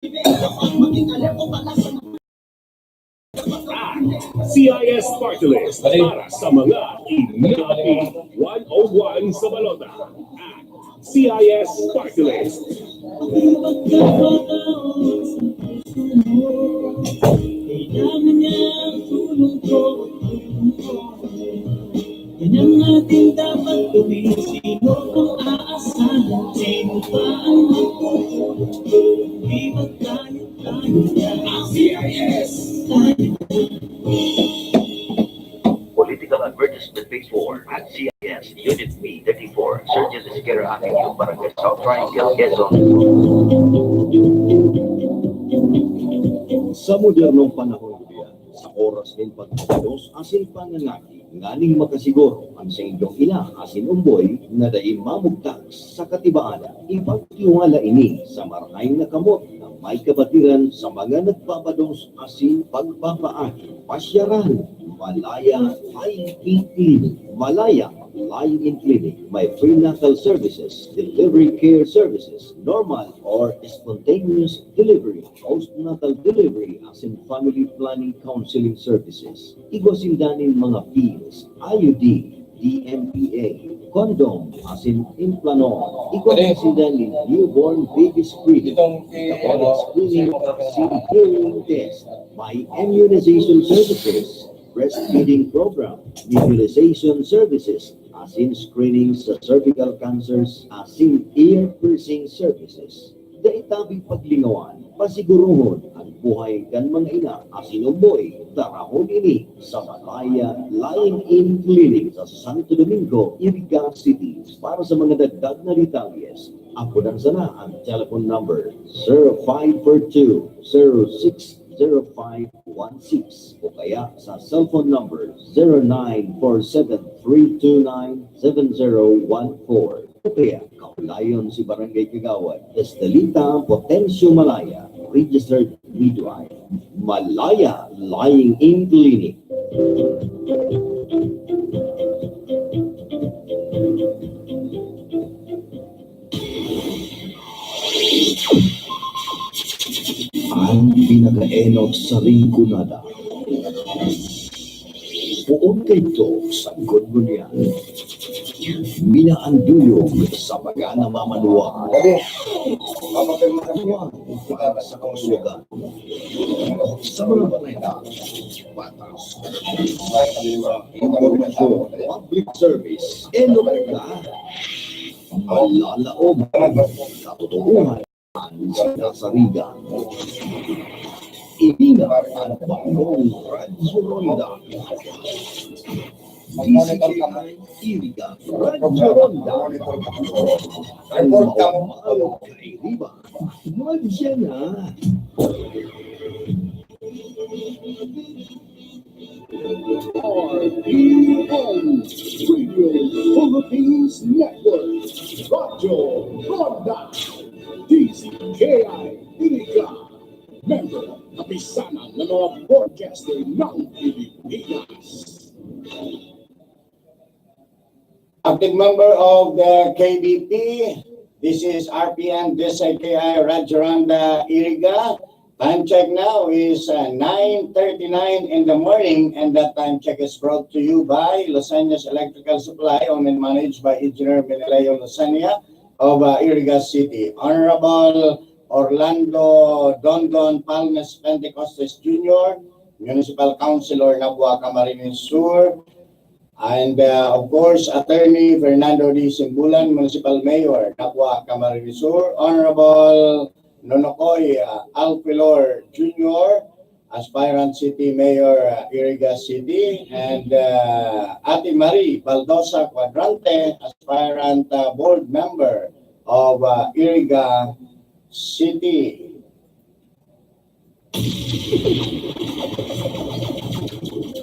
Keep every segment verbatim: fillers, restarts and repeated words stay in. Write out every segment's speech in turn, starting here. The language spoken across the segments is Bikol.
C I S Party List para sa mga inaapi. One oh one sa balota. C I S Party List. Kailangan niya ang tulong ko. Yan ang ating dapat gawin. Sino ang aasahan? Sino pa ang magtutulong? Di ba tayo, tayo na? C I S. Political advertisement before at C I S Unit B thirty-four, Sergeant Esquerra Avenue, Barangay South Triangle, Quezon. Sa modernong panahon, sa oras nin pagbabalos asin pangangaki, nganing makasiguro an saindong ina asin omboy na dai mamugtak sa katibaan, ipagtiwala ini sa marahay na kamot na may kabatiran sa mga nagbabados asin pagpapaagi. Pasyaran, Malaya Lie-In Clinic. Malaya Lie-In Clinic may prenatal services, delivery care services, normal or spontaneous delivery, postnatal delivery, asin family planning counseling services. Igwa sinda nin mga pills, I U D, D M P A, condom, asin implanon. Igwa Pwede. Sinda nin newborn baby screening, Itong, eh, metabolic ano, screening, kasi asin hearing test. May immunization services, breastfeeding program, nebulization services, asin screening sa cervical cancers, asin ear piercing services. Dai tabi paglingawan, pasigurohon an buhay kan mga ina asin omboy. Darahon ini sa Malaya Lie-In Clinic sa Santo Domingo, Iriga City. Para sa mga dagdag na detalyes, apodan sana ang telephone number zero five four two zero six zero five one six o kaya sa cellphone number zero nine four seven three two nine seven zero one four. O kaya, kaulayon si Barangay Kagawad Estelita Potencio Malaya, registered midwife. Malaya Lie-In Clinic. Ang pinakaenot sa Rinconada. Poon kaidto sa sagkod ngunyan. Minaanduyog sa mga namamanwa. Gabi. Papapirma kami. Para sa kauswagan. Sa mga baleta, patas. Impormasyon, public service, enot ka. Malalaog. Katotohanan. Sa kasarigan. Ini na ang bagong Radyo Ronda. D Z K I Iriga Radyo Ronda. Ang maugmaang kairiba. Madya na. R P N Radio Philippines Network, Radyo Ronda, D Z K I Iriga, member ng Kapisanan ng mga Broadcaster ng Pilipinas. Active member of the K B P. This is R P N D Z K I Radyo Ronda Iriga. Time check now is, uh, nine thirty-nine in the morning, and that time check is brought to you by Los Angeles Electrical Supply, owned and managed by Engineer Meneleo Losania of, uh, Iriga City. Honorable Orlando Dondon Palmes Pentecostes Junior, Municipal Councilor, Nabua, Camarines Sur, and, uh, of course, Attorney Fernando D. Simbulan, Municipal Mayor, Nabua, Camarines Sur, Honorable Nonokoy, uh, Alquilor Junior, Aspirant City Mayor, uh, Iriga City, and, uh, Ate Marie Baldosa Cuadrante, Aspirant, uh, Board Member of, uh, Iriga City.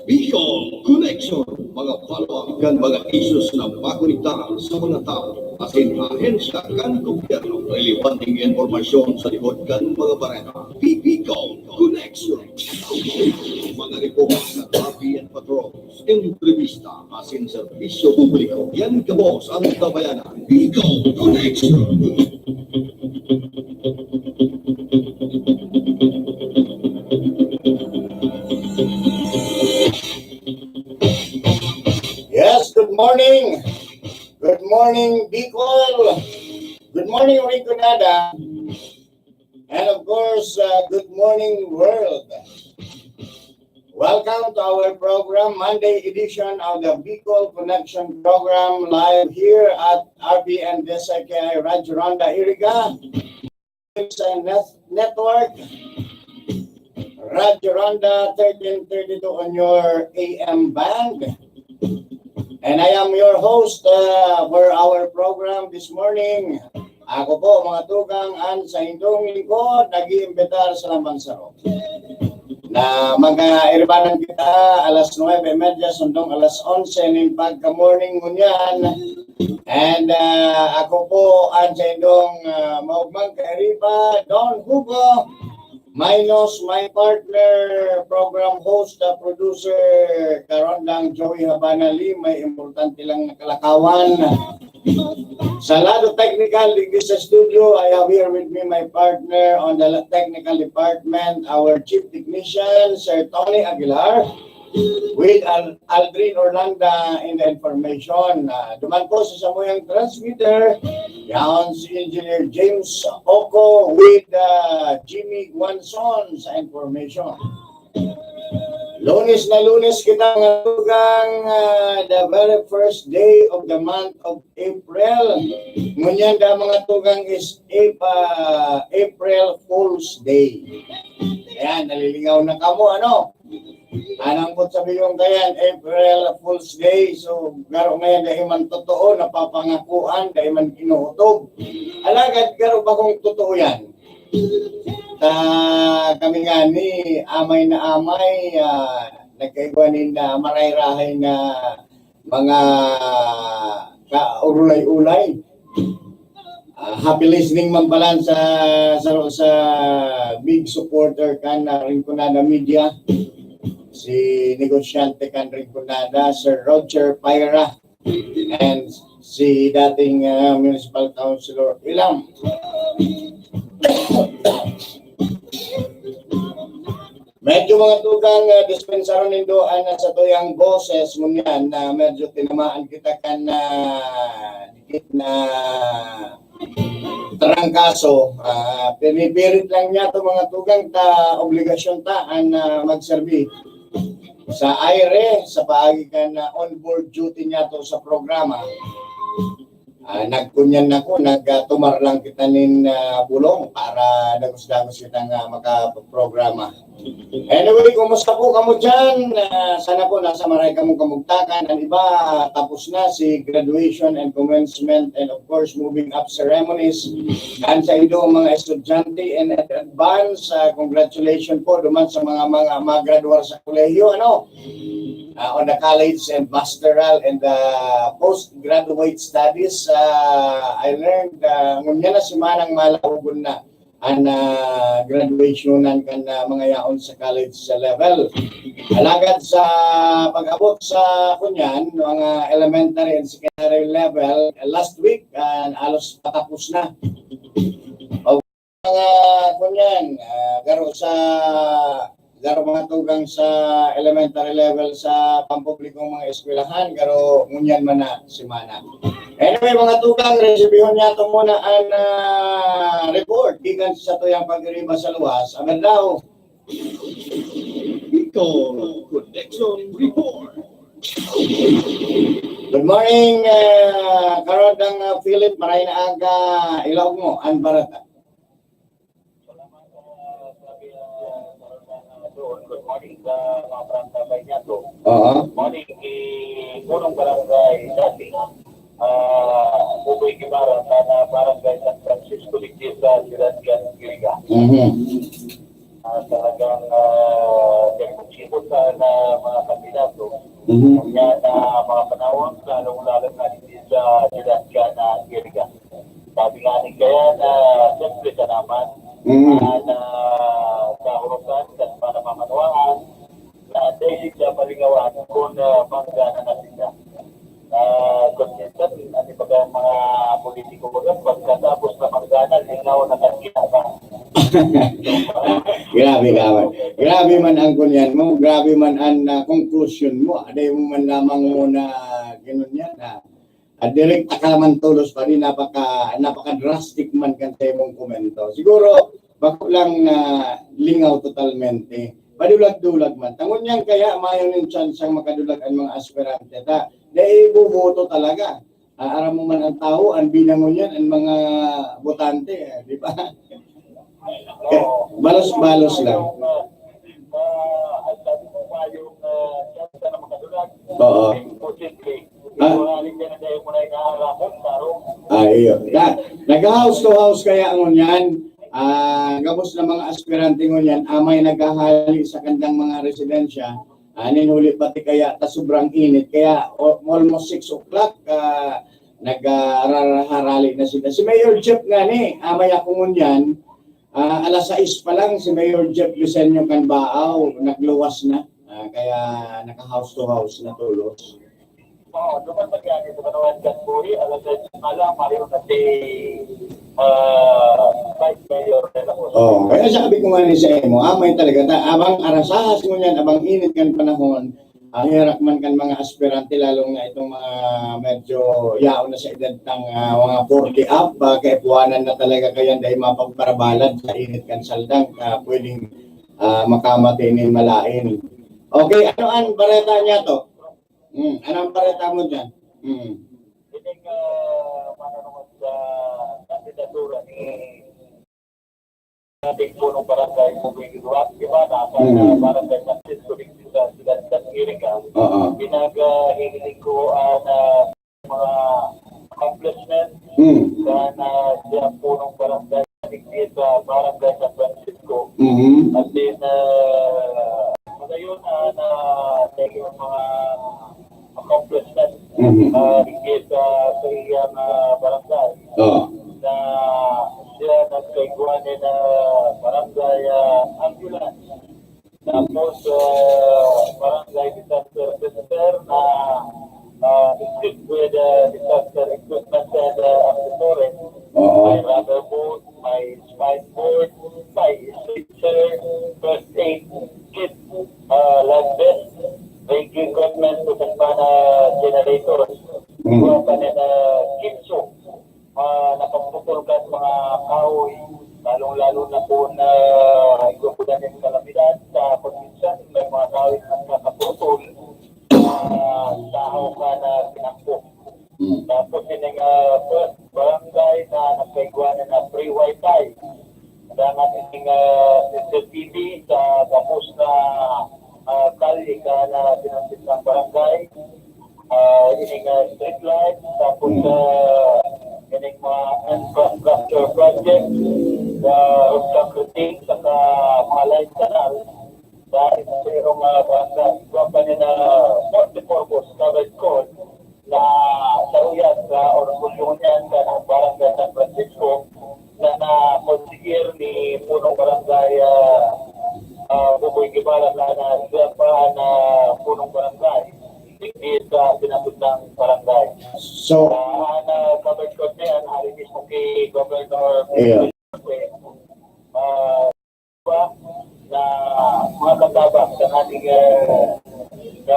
Bicol Connection, mga follow-up kan mga issues na makonektar sa mga tao asin ahensya kan gobyerno. Relevanteng impormasyon sa likod kan mga bareta. Bi-, Bicol Connection. Mga report sa traffic and patrol, entrevista asin serbisyo publiko. Yan kabos ang tabayanan. Bicol Connection. Morning, Bicol. Good morning, Rinconada. And of course, uh, good morning, world. Welcome to our program, Monday edition of the Bicol Connection program, live here at R P N D S K I Radyo Ronda Iriga. Sa net- network, Radyo Ronda thirteen thirty-two on your A M band. And I am your host uh, for our program this morning. Ako po, mga tugang, an saindong lingkod, nag-iimbitar sa Lambang Saro. Na mag-iribanan kita alas nuebe y media, sundong alas onse nin pagka-morning ngunyan. And uh, ako po, an saindong uh, maugmang kairiba, Don Hugo, minus my partner, program host, the producer, Karondang Joey Habana Lee, may importante lang na kalakawan. Sa lado technical, digdi sa studio, I have here with me my partner on the technical department, our chief technician, Sir Tony Aguilar, with Al- Aldrin Orlando in the information. Uh, duman po sa samuyang transmitter, yaon si Engineer James Oco with uh, Jimmy Guanzon sa information. Lunes na Lunes kita, mga tugang, uh, the very first day of the month of April. Ngunyan da, mga tugang, is Ap- uh, April Fool's Day. Ayan, nalilingaw na kamo, ano? Anong pot sabi yung kayan, April Fool's Day. So, garo ngayon, dahil man totoo, napapangakuan, dahil man inuutob. Alagad, garo bakong totoo yan. Ta, kami nga ni, amay na amay, uh, nagkaigwa nin na maray-rahay na mga kaurulay-ulay. Uh, happy listening man palan sa, sa, sa big supporter kan uh, Rinconada Media, si negosyante kan Rinconada, Sir Roger Paira, and si dating uh, Municipal Councilor Ilam. Medyo mga tugang uh, dispensaron nindo ang uh, sa tuyang boses ngunyan na uh, medyo tinamaan kita kan uh, dikit na trangkaso. Uh, pinipirit lang niya to mga tugang ta obligasyon ta an uh, magserbi sa aire sa paagi kan uh, on board duty niya to sa programa. Uh, nagkunyan ako, nagtumar lang kita nin uh, bulong para dagos-dagos kitang uh, makaprograma. Anyway, kumusta po kamo dyan? Uh, sana po nasa maray kamong kamugtakan. Ang iba, tapos na si graduation and commencement and of course, moving up ceremonies. And sa indo mga estudyante and advance, uh, congratulations po duman sa mga mga magradwar sa kolehiyo. Ano? Uh, on the college and masteral and uh, postgraduate studies, uh, I learned uh, ngunya na si Manang Malaogon na an ah, graduationan kan ah, mga yaon sa college sa level. Alagad sa pag-abot sa kunyan, mga elementary and secondary level, last week, ah, halos patapos na. O, mga kunyan, ah, garo sa garo mga tugang sa elementary level sa pampublikong mga eskwelahan, garo ngunyan man na semana. Anyway, mga tugang, resibihon niyato muna an ah, report gikan sa satuyang pag-iriba sa luwas. Amen daw. Bicol Connection Report. Good morning, uh, Karondang uh, Philip. Maray na aga, ilaog mo an bareta. Salamat, ah, sabi, ah, sa mga doon. Good morning sa mga barangay niya to. Oo. Good morning, si Punong Barangay dati, ah, Buboy Guevara, sa na Barangay San Francisco de Quezon, Siyudad Iriga. Mhm. Ah, talagang, ah, sipot-sipot sa na mga kandidato. Mhm. Kaya na mga panahon, lalong-lalo na dito sa Siyudad Iriga. Sabi nga ni kaya na siyempre sa naman, Mm. ah, na sa urusan, sa mga namamanuangan, na dahil sa malingawan kung ah, manggana na sila. Ah, kung minsan, ano ba ang mga politiko ko doon, pagkatapos na manggana, lingaw na kanina ba? Grabe ka man. Grabe man ang kunyan mo, grabe man ang ah, konklusyon mo. Aday mo man lamang mo na ganun yan, ah. Ah, direkta ka naman tolos pa rin, napaka, napaka-drastic man kan sa imong komento. Siguro, bako lang na lingaw totalmente. Padulag-dulag man. Tangon niyan kaya, mayo nin chance ang makadulag ang mga aspirante. Ta, dai iboboto talaga. Ah, aram mo man ang tao, ang binangon yan, ang mga botante, eh, di ba? Balos-balos lang. Oo. Ah, iyo. Na, nag-house to house kaya ngunyan. Ah, gabos na mga aspirante ngunyan, amay naghahali sa kandang mga residensya. Ah, nin huli pati kaya ta sobrang init. Kaya o-, almost six o'clock, ah, nag-, ah, rararali na sila. Si Mayor Jeff nga ni, amay ako ngunyan, ah, alas sais pa lang, si Mayor Jeff Lisenio Canbao, nagluwas na. Ah, kaya naka-house to house na tolos. Oo, duman pa kaya dito, Manoan Gatburi, alas sais pa lang, pareho na si, ah, Vice Mayor de la Cruz. Oh, kaya sabi ko nga ni sa imo, amay talaga ta, abang arasahas mo niyan, abang init kan panahon, ang herak man kan mga aspirante, lalong na itong mga medyo yaon na sa edad tang, ah, mga forty up, ah, kaipuhanan na talaga kayan dahil mapagparabalad sa init kan saldang, ah, pwedeng, ah, makamati nin malain. Okay, ano ang bareta niya to? Hmm, anong bareta mo dyan? Hmm. Ining, ah, mananungod sa kandidatura ni dating punong barangay Bugoy Guevara, di ba, na sa Hmm. barangay Francisco, dito sa siyudad kan Iriga. Oo. Pinag, ah, hihiling ko, ah, na mga accomplishment Hmm. sa na siya punong barangay digdi sa barangay San Francisco. Mhm. At then, ah, ngayon, ah, na, na yung mga accomplishment, Mhm. ah, digdi sa, sa iyang, ah, barangay. Oo. Na siya nagkaigwa ni na barangay, ah, ambulance. Tapos, ah, barangay disaster center na, ah, equipped with, ah, disaster equipment and, ah, accessories. Oo. May rubber boot, may spine board, may stretcher, first aid kit, ah, life vest, rescue equipment, kusog pa na generators. Mm. Kuha pa na, ah, kitsu. Ah, nakaputol kan mga kahoy, lalong-lalo na po na igwa po na nin kalamidad sa probinsya, may mga kahoy na nakaputol, ah, tahaw ka na tinakbo. Mm. Tapos yun yung, ah, first barangay na nagkaigwa na na free wifi. Dangan ining, ah, C C T V sa gabos na, ah, kalye kan, ah, sinambit na barangay. Ah, ining, ah, street light, tapos, Hmm. ah, ining mga infrastructure project, ah, roof concreting, saka mga light canal. Sa ibabayong, ah, barangay, igwa pa nin, ah, multipurpose covered court na saruyag sa orgulyo niyan sa Barangay San Francisco na nakonsider ni Punong Barangay, ah, ah, Buboy Guevara na, na siya pa na Punong Barangay, digdi sa sinambit na barangay. So, ah, ang, ah, covered court na yan, ari mismo kay Governor Iya. Duterte, ah, na mga katabang sa ating, eh, na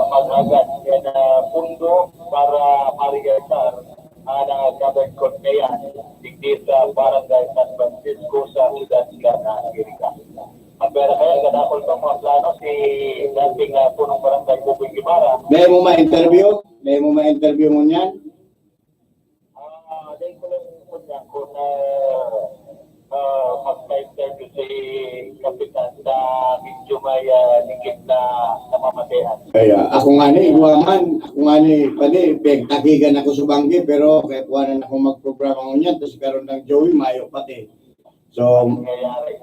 maghagad yan na pundo para ma-realizar ang, ah, covered court na yan, digdi sa Barangay San Francisco sa siyudad kan Iriga. Ang pera kaya, kadakol pa mga plano si dating, ah, punong barangay Buboy Guevara. May mo ma-interview? May mo ma-interview mo niyan? Ah, dahil ko lang po niya kung, ah, ah, magpa-interview si Kapitan na medyo may, ah, dikit na namamatean. Kaya ako nga ni, igwa man, ako nga ni, pwede, pagtagigan ako sa banggi, pero kaya kuha na ako magprograma ko niyan, tapos karon ng Joey, mayo pati. So,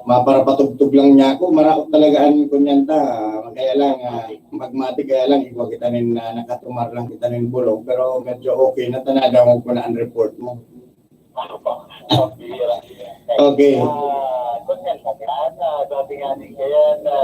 maparapatugtog lang niya ako. Maraot talaga an kunyan ta. Kaya lang, ah, magmati kaya lang, igwa kita nin, ah, nakatumar lang kita nin bulong. Pero medyo okay na, tanadangog ko na ang report mo. Okay. Ah, kunyan lang yan. Ah, sabi nga ni kaya na,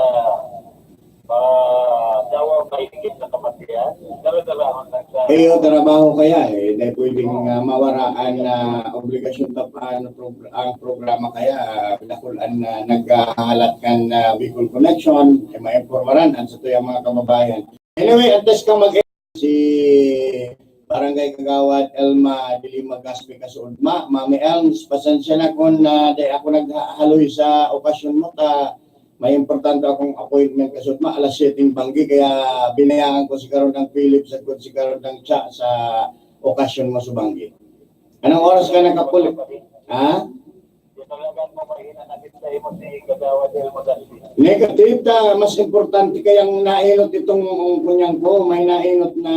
ah, dawa may dikit na kamatian. Dala-dalahon lang sa Iyo, trabaho kaya eh. Dahil pwedeng, ah, mawaraan na obligasyon ta pa ang progr-, ang programa kaya, ah, pinakulaan na naghahalat kan, ah, Bicol Connection, eh, maimpormaran ang sa tuyang mga kababayan. Anyway, antes ka mag- si, Barangay Kagawad Elma de Lima Gaspi Kasuodma. Mami Elms, pasensya na kun, ah, di ako naghahaloy sa okasyon mo ta may importante akong appointment kasuodma, alas siyete banggi, kaya binayaan ko si Karondang Philip sagkod si Karondang Cha sa okasyon mo sa banggi. Anong oras ka nakapuli? Ha? Talagang mamahina na kita, imo si Kagawad Elmo Gaspi. Negative ta, mas importante kayang nainot itong kunyang ko. May nainot na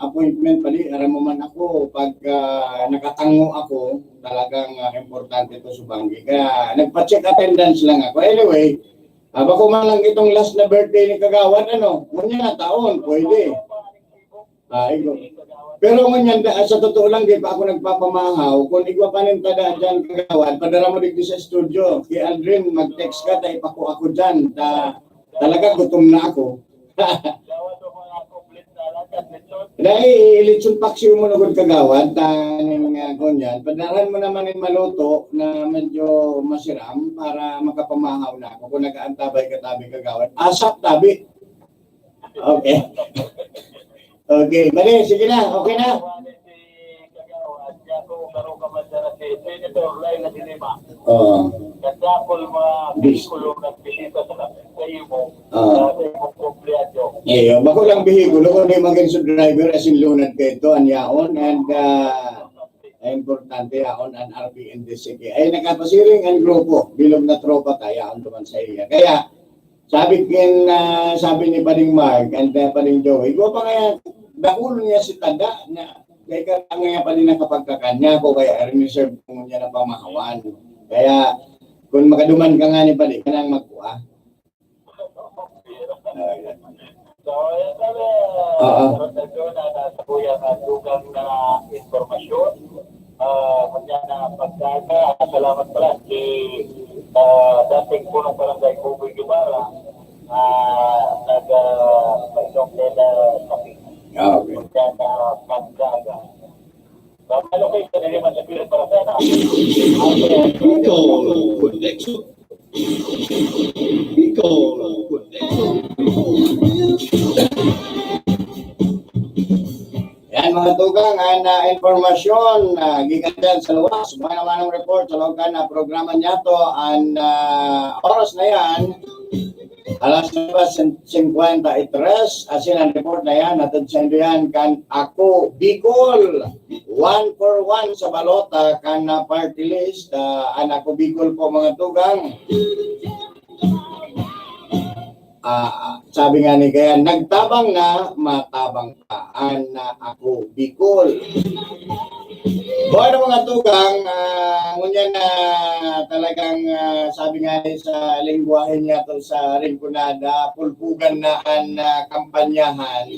appointment pali. Aram mo man ako, pag, ah, nakatango ako, talagang, ah, importante to sa banggi. Kaya nagpa-check attendance lang ako. Anyway, ah, bako man lang itong last na birthday ni Kagawad, ano? Ngunyan na taon, pwede. Ah, igo. Pero ngunyan, da-, sa totoo lang, di pa ako nagpapamahaw. Kung igwa pa nin tada dyan, Kagawad, padara mo digdi sa studio. Kay Aldrin, mag-text ka, ta ipako ako dyan. Ta, talaga, gutom na ako. Dahil ilitson paksiw mo lugod, Kagawad, ta ning, ah, ngunyan. Padarahan mo naman yung maluto na medyo masiram para makapamahaw na ako. Kung nag-aantabay ka tabi, Kagawad. Asap tabi. Okay. Okay. Bali, sige na. Okay na. Oo. Kadakol mga Bis- bihikulo nagbisita sa, sa imo, Oo. sa imong kumpleanyo. Iyo, bako lang bihikulo, kundi magin sa driver, asin lunad ka ito, an yaon, and, ah, importante yaon, an R P N D C K. Ay, nakapasiring an grupo, bilog na tropa ta, yaon duman sa iya. Kaya, sabi kin, ah, sabi ni Pading Mark and, ah, Pading Joey, igwa pa kaya, dakulon niya si Tada, na, kaya ka, ang nga pa din nakapagkakan niya, ako kaya reserve ko niya na pamahawan. Kaya, kung makaduman ka nga ni Pading, kanang magkuha. So, ayan pala, Oo. Professor, na nasa kuya nga dugang na impormasyon. Ah, kanya na pagkaga, salamat pala si, ah, dating punong barangay Buboy Guevara, ah, nag, ah, painom nila sa Ah, okay. Kanya na pagkaga. Baka ano kayo, pwede naman sa Pilipinas para sana. Bicol Connection. Bicol Connection. Yan, mga tugang, an, ah, impormasyon, ah, gikan dyan sa luwas. Mga naman ang report sa laog kan, ah, programa niya to. An, ah, oras na yan, alas nuebe singkwenta y tres. Asin ang report na yan, hatod sa indo yan kan Ako Bicol. One for one sa balota kan, ah, party list. Ah, an Ako Bicol po, mga tugang. Ah, sabi nga ni Gayan, "Nagtabang na, matabang pa." An, ah, Ako Bicol. Bueno, mga tugang, ah, ngunyan na talagang, ah, sabi nga ni sa lengguwahe niya to sa Rinconada, pulpugan na an, ah, kampanyahan.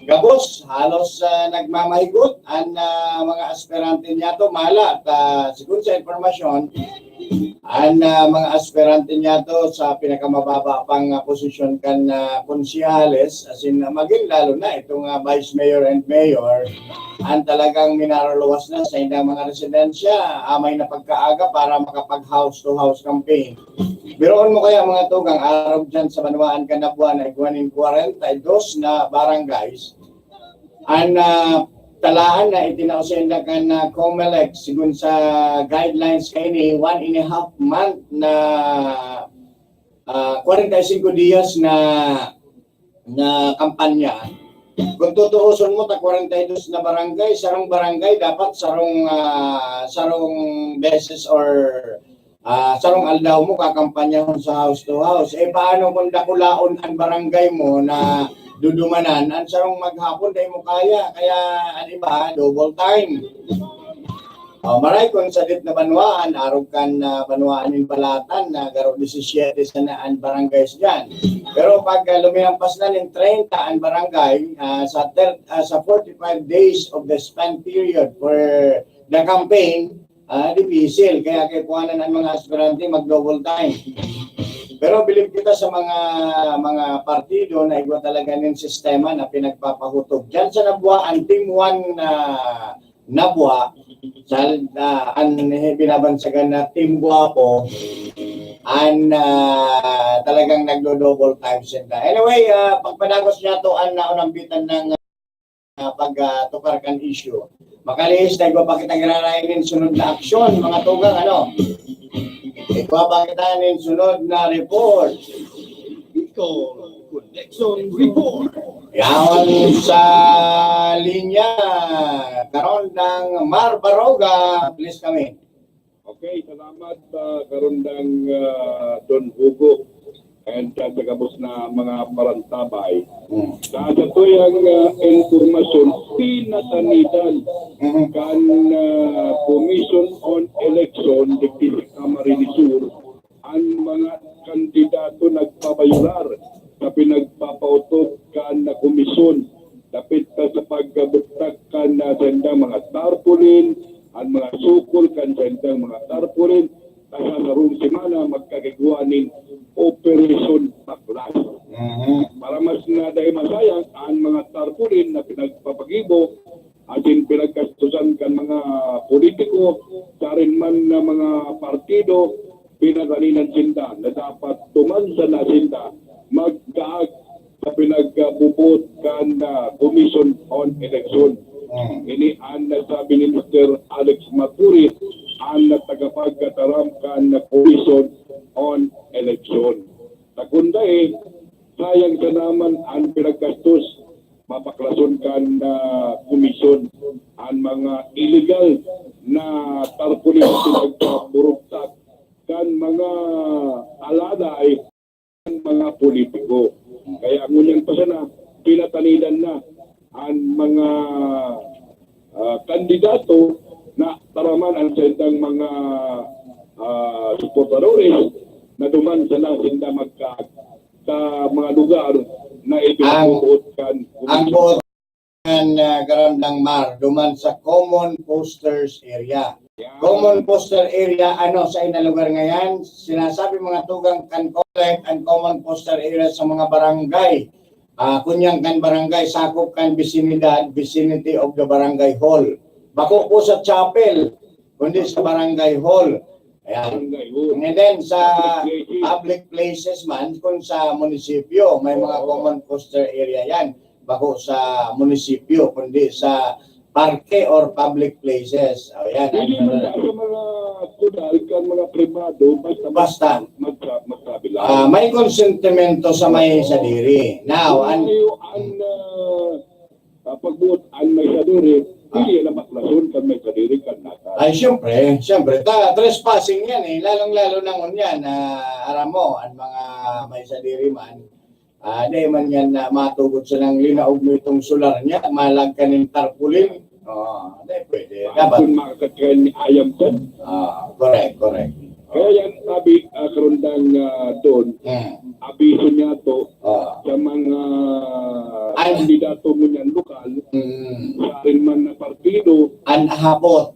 Gabos, halos, ah, nagmamahigot an, ah, mga aspirante niya to. Mala, ta, sigon sa impormasyon, an, ah, mga aspirante niya to sa pinakamababa pang, ah, posisyon kan, ah, konsehales, asin, ah, magin lalo na itong, ah, vice mayor and mayor, an talagang minaruluwas na sa indang mga residensya, amay na pagkaaga para makapag house to house campaign. Biruon mo kaya, mga tugang, arog dyan sa banwaan kan Nabua na igwa nin kwarenta y dos na barangays, an, ah, talaan na itinao sa inda kan, ah, Comelec, sigon sa guidelines kaini, one and a half month na, ah, kwarenta y singko dias na, na kampanya. Kung tutuuson mo, ta kwarenta y dos na barangay, sarong barangay dapat sarong, ah, sarong beses or ah, sarong aldaw mo kakampanyahon sa house to house. Eh, paano kung dakulaon an barangay mo na dudumanan? An sarong maghapon, dai mo kaya. Kaya, an iba, double time. Oh, maray kun sadit na banwaan, arog kan, ah, banwaan nin Balatan na garo disisiete sana an barangays diyan. Pero pag, ah, lumilampas na nin treinta an barangay, ah, sa ter-, ah, sa forty-five days of the spend period for the campaign, ah, dipisil. Kaya kaipuhanan an mga aspirante mag-double time. Pero bilib kita sa mga, mga partido na igwa talaga nin sistema na pinagpapahutog. Diyan sa Nabua, an Team One na Nabua, sa, ah, an binabansagan na Team Guapo, an, ah, talagang nagdo-double time sinda. Anyway, ah, pagpadagos niya to, an naunambitan ng ah, pag, ah, tukar kan issue. Makalihis na igwa pa kita giraray nin sunod na aksyon, mga tugang, ano? Igwa pa kita nin sunod na report. Bicol Connection Report. Yaon sa linya, Karondang Mar Baroga, please come in. Okay, salamat sa Karondang, ah, Don Hugo and sa gabos na mga parantabay. Hmm. Sa satuyang, ah, impormasyon, pinatanidan Mhm. kan, ah, Commission on Election digdi sa Camarines Sur an mga kandidato nagpabayular sa pinagpapaotob kan komisyon dapit pa sa pagbugtak kan, ah, saindang mga tarpaulin, an mga sukol kan saindang mga tarpaulin, ta sa sarong semana magkakigwa nin Operation Baklas. Mhm. Para mas na dai masayang an mga tarpaulin na pinagpapagibo asin pinagkastusan kan mga politiko, siring man na mga partido, pinatanidan sinda na dapat duman sana sinda magkaag sa pinagbubuot kan, ah, Commission on Election. Mm. Ini an nasabi ni Mister Alex Maturi, an tagapagkataram kan Commission on Election. Ta kun dai, sayang sana man an pinaggastos, mapaklason kan, ah, komisyon an mga iligal na tarpaulin na pinagpaburugtak kan mga alanay kan mga politiko. Kaya ngunyan pa sana, pinatanidan na an mga, ah, kandidato na taraman an saindang mga, ah, suportadores na duman sana sinda magka-, sa mga lugar na ipinabubuot kan ang komisyon. Buot kan, ah, Karondang Mar, duman sa Common Posters Area. Yan. Common Poster Area, ano, sa ina lugar ngayan, sinasabi mga tugang kan Comelec, ang Common Poster Area sa mga barangay. Ah, kunyang kan barangay, sakop kan bisinidad, vicinity of the barangay hall. Bako po sa chapel, kundi sa barangay hall. Ayan. Barangay hall. And then sa public places. Public places man, kung sa munisipyo, may mga Oo. Common Poster Area yan. Bako sa munisipyo, kundi sa parke or public places. O, yan. Dili man sa mga kunal, kan mga pribado, basta Basta. magsa-, magsabi lang. Ah, may konsentimento sa may Oo. sadiri. Now, Kung an- kayo ang, ah, ah, pagbuot an may sadiri, Ah. dili na maklason kan may sadiri kan natas. Ay, siyempre, siyempre. Ta-, trespassing yan eh. Lalong-lalo na ngunyan na, aram mo, an mga may sadiri man, ah, dai man yan na matugot sa nang linaog mo itong solar niya, malag ka nin tarpaulin. Oo, dai pwede. Dapat. Kung makakatry ni ayam dyan. Ah, correct, correct. Kaya yan, sabi, ah, Karondang, ah, Don, Hmm. abiso niya to, Ah. sa mga An- kandidato mo niyan lokal, Mm. sa rin man na partido. An hapot,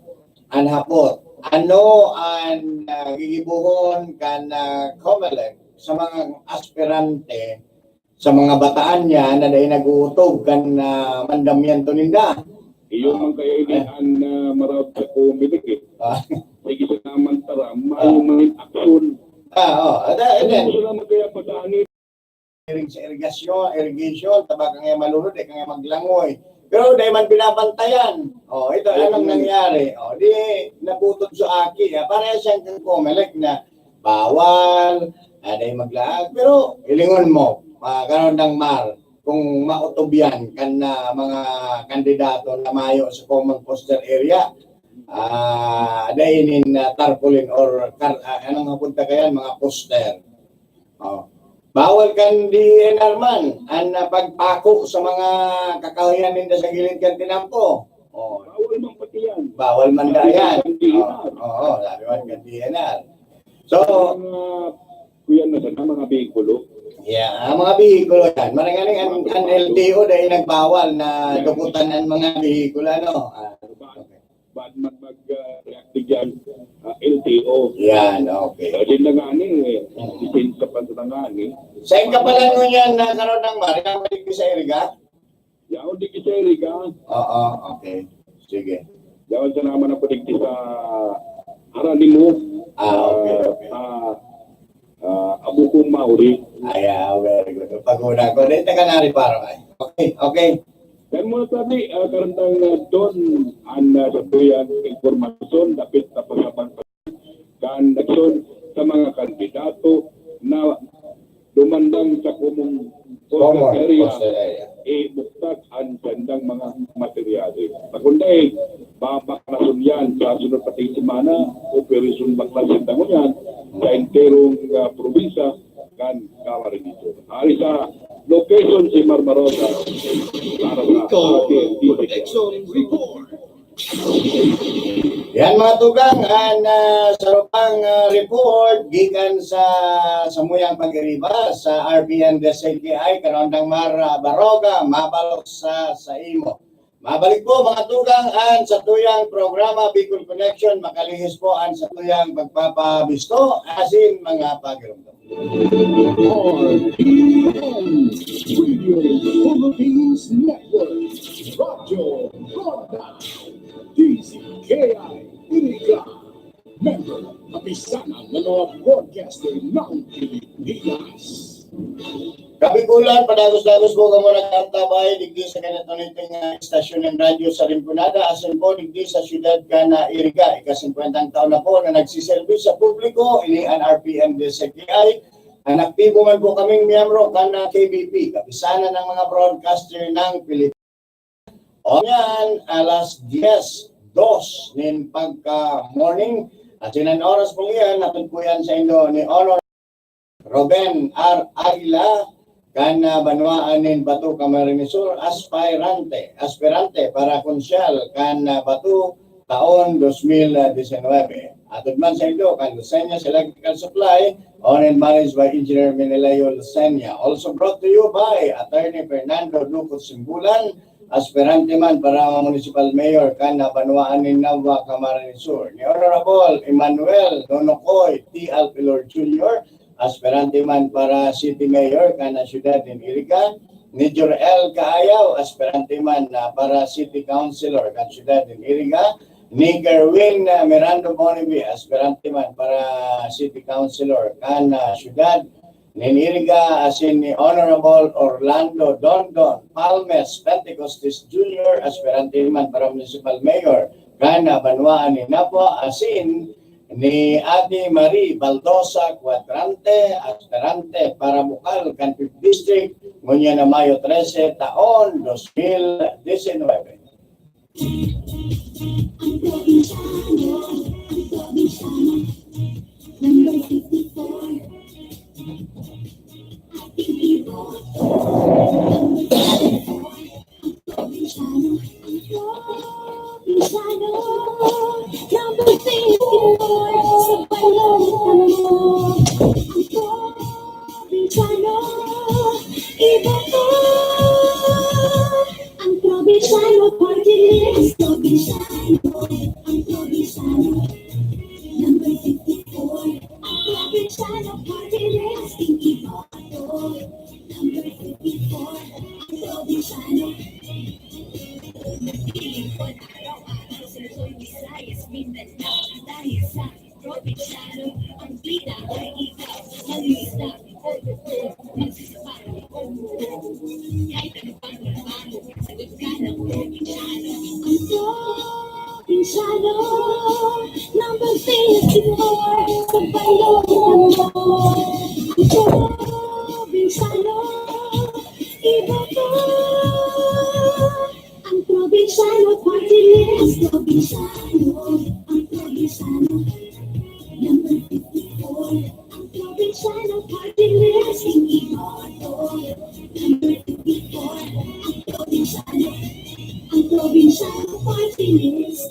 an hapot. Ano an, ah, gigibohon kan, ah, Comelec sa mga aspirante, sa mga bataan niya na dai nag-uutob kan, ah, mandamiento ninda? Iyo Ah. man kaya ini Ah. an, ah, maraot sa Comelec eh. Ah. Sige, sa naman tara, mayo Ah. man in aksyon. Ah, oh. Ada, Ano ayan. gusto naman kaya padaanin? Iring sa irigasyon, irrigation, ta baka nga malunod, eh, kaya maglangoy. Pero dai man binabantayan. Oh, ito, Ay, anong ano? nangyari? Oh, di naputol sa aki. Ah, pareha siyang kang Comelec na bawal, ah, dai maglaag. Pero hilingon mo, ah, Karondang Mar, kung mautob yan, kan, ah, mga kandidato na mayo sa common poster area, ah, dai nin, ah, tarpaulin or kar-, ah, anong hapon ta kayan, mga poster. Oh. Bawal kan D E N R man an, ah, pagpako sa mga kakahoyan ninda sa gilid kan tinampo. Oh. Bawal man pati yan. Bawal man da yan. Sabi ng D E N R. Oo, oo, sabi man kan D E N R. So, Mga, kuya na sana, mga bihikulo. Yeah, ang mga bihikulo yan. Marangaling an, an L T O dahil nagbawal na Yan. dukutan ang mga bihikulo, ano? Ah, Bad, okay. bad man mag, ah, react dyan, ah, L T O. Yan, okay. Kasi na nga ni, eh, Mm. lisensya pa na nga ni. Saan ka pala ngunyan na karon ng Maria? Maligpis sa Iriga? Yaon di kita iriga. Oo, okay. Sige. Yaon sa naman ako digdi sa Aranimo. Ah, okay, Ah, okay. ah, ah, Abuko Mauri. Ay, ah, very good. Pag-una ko, dahil taga Nari Paro ay. Okay, okay. Ay mo tabi, uh, karantang uh, doon ang uh, satuyang impormasyon dapit na pasabang kan eleksyon sa mga kandidato na dumandang sa komong Coastal Area, ibuktak ang gandang mga materyales. Makunday, mapakalason yan sa sunod pati semana, operasyon baklas sa tango yan sa enterong uh, probinsya kan Camarines Sur. Ari sa location si Marmarosa para sa Iko, ating Protection Report. Yan mga tugang, ang uh, sarupang uh, report gikan sa samuyang pag-iriba sa R P N D S K I, Karondang Mar uh, Baroga, mabalok sa sa imo. Mabalik po mga tugang an sa tuyang programa Bicol Connection, makalihis po an sa tuyang pagpapabisto asin mga pagirumdom. R P N Radio Philippines Network, Radyo Ronda, D Z K I Iriga, member, kapisanan ng mga broadcaster ng Pilipinas. Kabikulan, padagos-dagos po kamo nagtatabay digdi sa kanatoniting uh, estasyon ng radyo sa Limponada, asin po digdi sa siyudad kan uh, Iriga, ika-singkwentang taon na po na nagsiserbi sa publiko, ini an R P N D S K I, An aktibo man po kaming miyembro kan K B P, Kapisanan ng mga Broadcaster ng Pilipinas. Onyan, alas dyes, dos nin pagka-morning, at sinan oras po iyan, hatod po yan sa indo ni Honor Ruben R. Aguila, kan uh, banwaan nin Bato, Camarines Sur, aspirante, aspirante para konsyal kan uh, Bato, taon dos mil disinwebe. Hatod man sa inyo kan Lucena Electrical Supply, owned and managed by Engineer Menelio Lucena. Also brought to you by Attorney Fernando Ducot Simbulan, aspirante man para municipal mayor kan banwaan nin Nabua, Camarines Sur. Ni Honorable Emmanuel Nonocoy T. Alpilor Junior, aspirante man para city mayor kan siyudad nin Iriga, ni Jor-el Caayaw, aspirante man uh, para city councilor kan siyudad nin Iriga, ni Kerwin uh, Mirando Bonibi, aspirante man para city councilor kan uh, siyudad nin Iriga, asin ni Honorable Orlando Dondon Palmes Pentecostes Junior, aspirante man para municipal mayor kan uh, banwaan ni Nabua, asin ni Ate Marie Baldosa Cuadrante, aspirante para bukal kan fifth District, ngunyan na Mayo trese, taon dos mil disinwebe.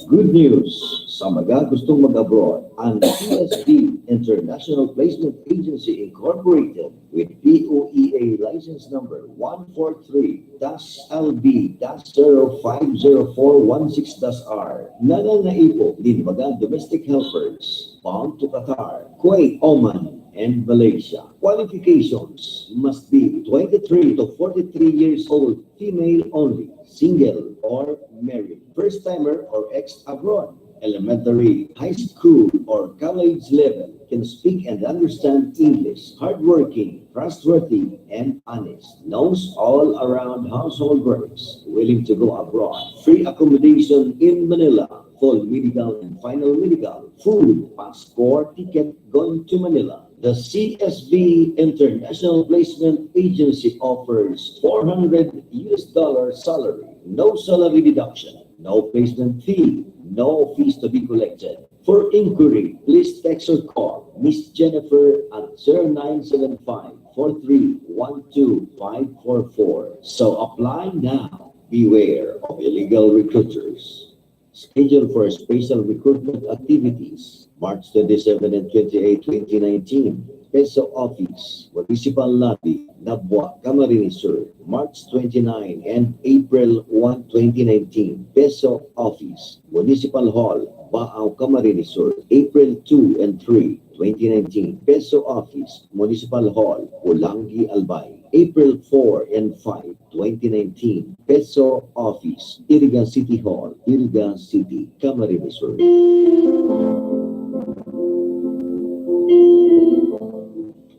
Good news! Sa mga gustong mag-abroad, ang P S B International Placement Agency Incorporated with P O E A license number one four three dash L B dash zero five zero four one six dash R nangangaipo nin mga domestic helpers bound to Qatar, Kuwait, Oman, and Malaysia. Qualifications must be twenty-three to forty-three years old, female only, single or married, first timer or ex-abroad. elementary, high school, or college level, can speak and understand English, hardworking, trustworthy, and honest, knows all around household works, willing to go abroad, free accommodation in Manila, full medical and final medical, food, passport, ticket going to Manila. The C S B International Placement Agency offers four hundred U S dollar salary, no salary deduction, no placement fee, no fees to be collected. For inquiry, please text or call Miss Jennifer at zero nine seven five four three one two five four four. So apply now. Beware of illegal recruiters. Schedule for special recruitment activities, March twenty-seven and twenty-eight, twenty nineteen. PESO Office, Municipal Lobby, Nabua, Camarines Sur, March twenty-nine and April one, twenty nineteen. PESO Office, Municipal Hall, Baao, Camarines Sur, April two and three, twenty nineteen. PESO Office, Municipal Hall, Polangui, Albay, April four and five, twenty nineteen. PESO Office, Iriga City Hall, Iriga City, Camarines Sur.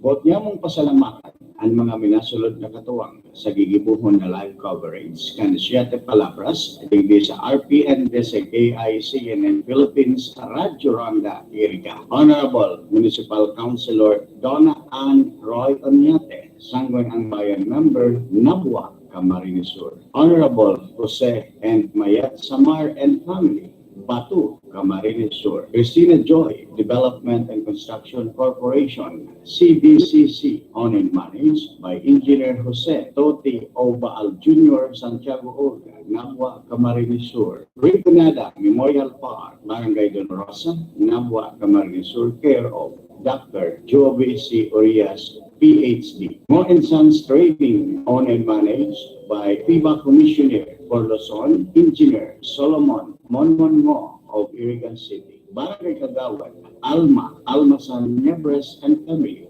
Boot nyamong pasalamatan an mga minasulod na katuwang sa gigibohon na live coverage kan Siete Palabras digdi sa R P N D S K I C N N Philippines, Radyo Ronda, Iriga. Honorable Municipal Councilor Donna Ann Roy Oñate, Sangguniang Bayan member, Nabua, Camarines Sur. Honorable Jose and Mayet Samar and family, Batu, Camarines Sur. Christina Joy, Development and Construction Corporation, C D C C, owned and managed by Engineer Jose Toti O Baal Junior, Santiago Olga, Nabua, Camarines Sur. Rinconada Memorial Park, Barangay Dolorosa, Nabua, Camarines Sur, care of Doctor Joby C. Urias, P H D. Ngo and Sons Trading, owned and managed by FIBA Commissioner for Luzon, Engineer Solomon Monmon Ngo of Iriga City. Barangay Kagawad, Alma, Alma San Niebres and family,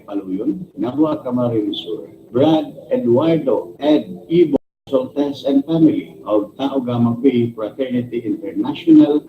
Paluyon, Nabua, Camarines Sur. Brad Eduardo Ed Ibo Soltes and family of Tau Gamma Phi Fraternity International,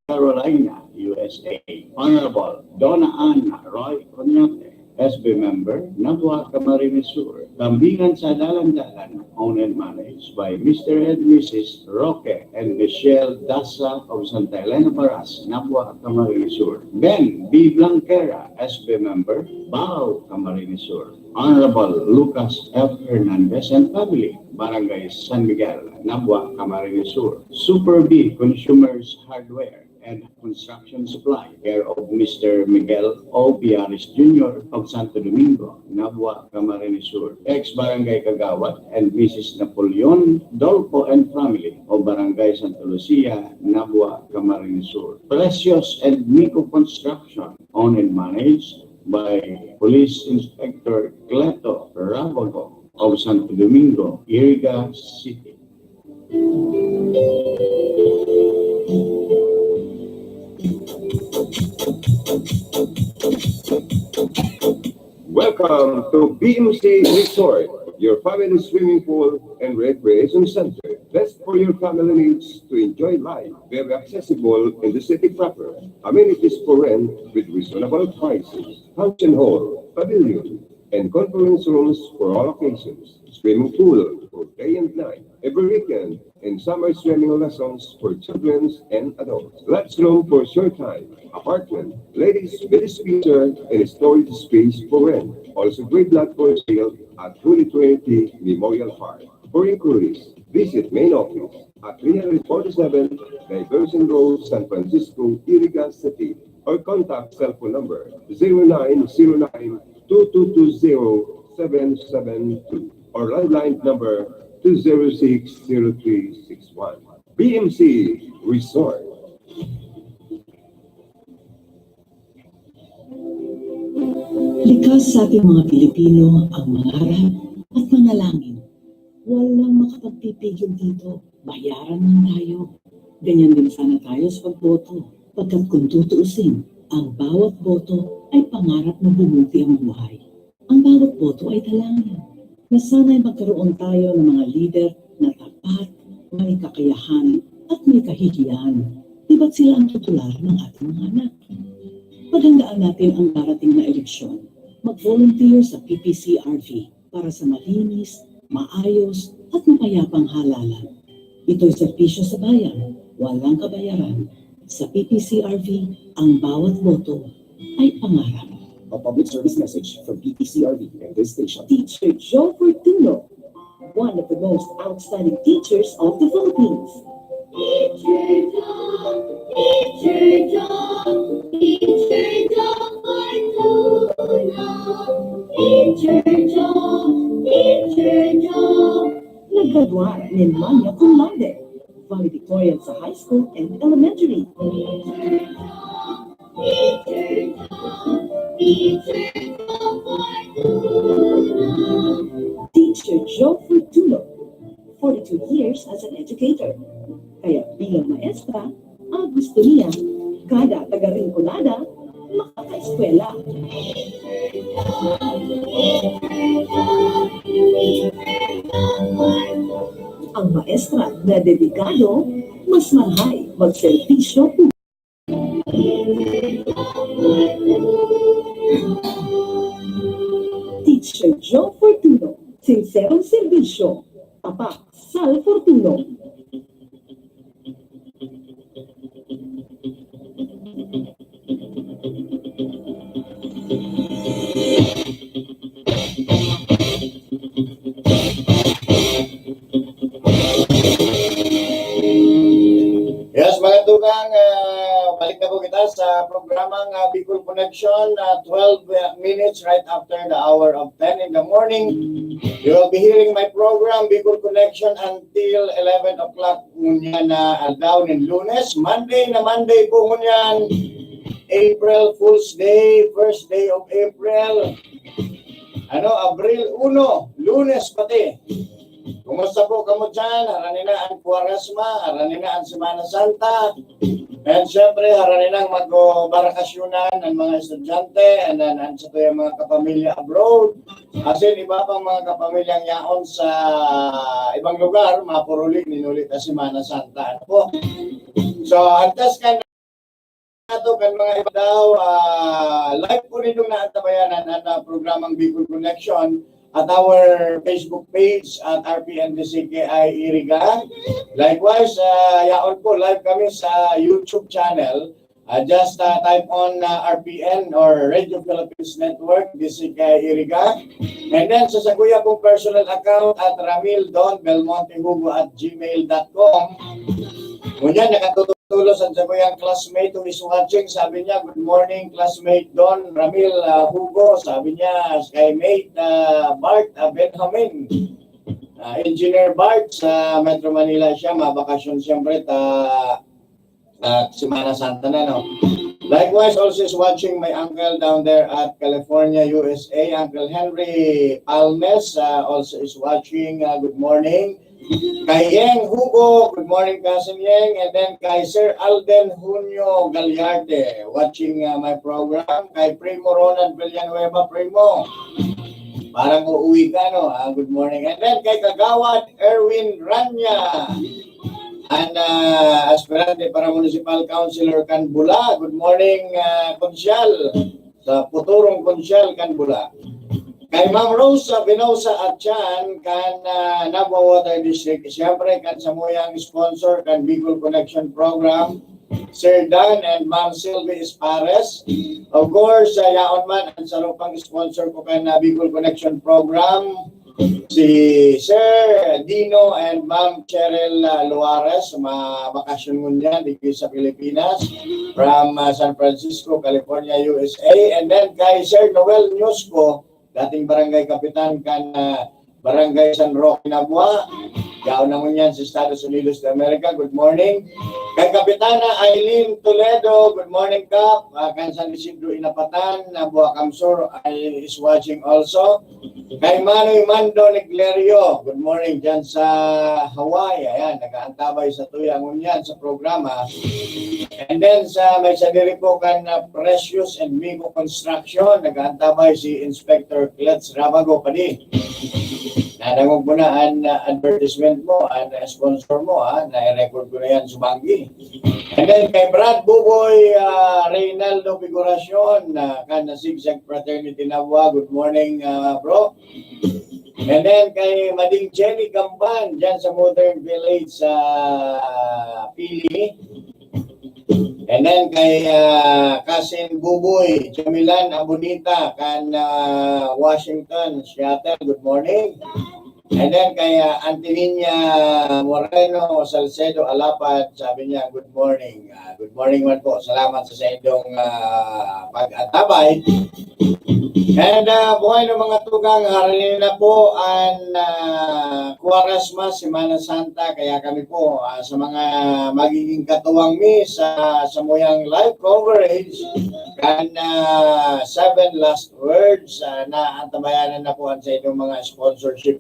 Carolina, U S A. Honorable Donna Ann Roy Oñate, S B member, Nabua, Camarines Sur. Kambingan sa Dalan-Dalan, owned and managed by Mister and Missus Roque and Michelle Dasa of Santa Elena Baras, Nabua, Camarines Sur. Ben B Blanquera, S B member, Baao, Camarines Sur. Honorable Lucas F Hernandez and family, Barangay San Miguel, Nabua, Camarines Sur. Super B Consumers Hardware and Construction Supply, care of Mister Miguel O Piares Junior of Santo Domingo, Nabua, Camarines Sur. Ex Barangay Kagawad and Missus Napoleon Dolpo and family of Barangay Santa Lucia, Nabua, Camarines Sur. Precious and Miko Construction, owned and managed by Police Inspector Cleto Rabago of Santo Domingo, Iriga City. Welcome to B M C Resort, your family swimming pool and recreation center. Best for your family needs to enjoy life. Very accessible in the city proper. Amenities for rent with reasonable prices. Function hall, pavilion, and conference rooms for all occasions. Swimming pool for day and night. Every weekend, and summer swimming lessons for children and adults. Lots room for short time, apartment, ladies, bed spacer, and storage space for rent. Also, great lot for sale at Holy Trinity Memorial Park. For inquiries, visit main office at three forty-seven Diversion Road, San Francisco, Iriga City, or contact cell phone number zero nine zero nine two two two zero seven seven two or landline number two zero six zero three six one. B M C Resort. Likas sa ating mga Pilipino ang mangarap at manalangin. Walang makapagpipigil dito. Bayaran lang tayo. Ganyan din sana tayo sa pagboto. Pagkat kung tutuusin, ang bawat boto ay pangarap na bumuti ang buhay. Ang bawat boto ay dalangin na sana'y magkaroon tayo ng mga lider na tapat, may kakayahan, at may kahihiyan. Di ba't sila ang tutular ng ating mga anak? Paghandaan natin ang darating na eleksyon. Mag-volunteer sa P P C R V para sa malinis, maayos, at mapayapang halalan. Ito'y serbisyo sa bayan, walang kabayaran. Sa P P C R V, ang bawat boto ay pangarap. A public service message from P P C R V and this station. Teacher Joe Fortuno, one of the most outstanding teachers of the Philippines. Teacher Joe, Teacher Joe, Teacher Joe Fortuno. Teacher Joe, Teacher Joe. Nagradwa nin magna cum laude, valedictorian sa high school and elementary. Teacher Joe Fortuno, forty-two years as an educator. Kaya bilang maestra, ang gusto niya, kada taga-Rinconada, makakaeskwela. Ang maestra na dedikado, mas mahay magserbisyo publiko. Teacher Joe Fortuno, sinserong serbisyo, tapat, Sal Fortuno. Yes, mga tugang, ah, balik na po kita sa programang, ah, Bicol Connection, ah, twelve minutes right after the hour of ten in the morning. You will be hearing my program, Bicol Connection, until eleven o'clock ngunyan na aldaw nin Lunes. Monday na Monday po ngunyan, April Fool's Day, first day of April. Ano, Abril uno, Lunes pati. Kumusta po kamo dyan? Harani na ang Kwaresma, harani na ang Semana Santa. And syempre, harani na ang magbarakasyonan, ang mga estudyante, and then ang sa tuyang mga kapamilya abroad. As in, iba pang mga kapamilyang yaon sa ibang lugar, mapuruli, ninuli ta Semana Santa. Ano po? So, antas kan ato kan mga iba daw, ah, live po ninyong naantabayanan an, ah, programang Bicol Connection at our Facebook page at R P N D C K I Iriga. Likewise, ah, yaon po, live kami sa YouTube channel. Ah, just, ah, type on, ah, R P N or Radio Philippines Network, D C K I Iriga. And then, sa sakuya kong personal account at Ramil Don Belmonte Hugo at gmail dot com. Ngunyan, nakatutulo sa sakuyang classmate who is watching. Sabi niya, "Good morning, classmate Don Ramil, ah, Hugo." Sabi niya, kay mate, ah, Bart, ah, Benjamin. Ah, Engineer Bart, sa Metro Manila siya, mabakasyon siyempre, ta, at Semana Santa na, no? Likewise, also is watching my uncle down there at California, U S A, Uncle Henry Palmes, ah, also is watching. Ah, good morning. Kay Yeng Hugo, good morning, Cousin Yeng. And then kay Sir Alden Junio Gagliarte, watching, ah, my program. Kay Primo Ronald Villanueva, Primo. Parang uuwi ka, no? Ah, good morning. And then kay Kagawad Erwin Rania, an, ah, aspirante para municipal councilor kan Bula. Good morning, ah, Konsyal. Sa Puturong Konsyal kan Bula. Kay Ma'am Rosa Venosa Atyan kan, ah, Nabua Water District. Siyempre, kan samuyang sponsor kan Bicol Connection Program, Sir Dan and Ma'am Sylvie Espares. Of course, sa yaon man, ang sarong pang sponsor ko kan, ah, Bicol Connection Program, si Sir Dino and Ma'am Cheryl, ah, Luares, mabakasyon ngunyan digdi sa Pilipinas, from, ah, San Francisco, California, U S A. And then kay Sir Noel Ñusco, dating barangay kapitan kan, ah, Barangay San Roque, Nabua. Yaon na ngunyan sa Estados Unidos de America. Good morning. Kay Kapitana Eileen Toledo, good morning, Kap. Ah, kan San Isidro, Inapatan, Nabua, Kamsur, is watching also. Kay Manoy Mando Neglerio, good morning dyan sa Hawaii. Ayan, nag-aantabay sa tuya ngunyan sa programa. And then sa may sadiri po kan, ah, Precious and Miko Construction, nag-aantabay si Inspector Klets Rabago Padi. Nadangog mo na an, ah, advertisement mo, an, ah, sponsor mo, ha? Na-record ko na yan, Sumanggi. And then kay Brad Buboy, ah, Reynaldo Figuracion, ah, kan Zigzag Fraternity Nabua. Good morning, ah, bro. And then kay Mading Jenny Gamban, dyan sa Modern Village sa Pili. And then kay, ah, Cousin Buboy, Jamilan Abunita, kan, ah, Washington, Seattle. Good morning. And then kay, ah, Antilia Moreno Salcedo Alapad, sabi niya, "Good morning." Ah, good morning man po. Salamat sa saindong, ah, pag-antabay. And, ah, buhay ng mga tugang, harani na po an, ah, Kuwaresma, Semana Santa. Kaya kami po, ah, sa mga magiging katuwang mi sa samuyang live coverage, kan, ah, Seven Last Words, ah, naantabayanan na po an saindong mga sponsorship.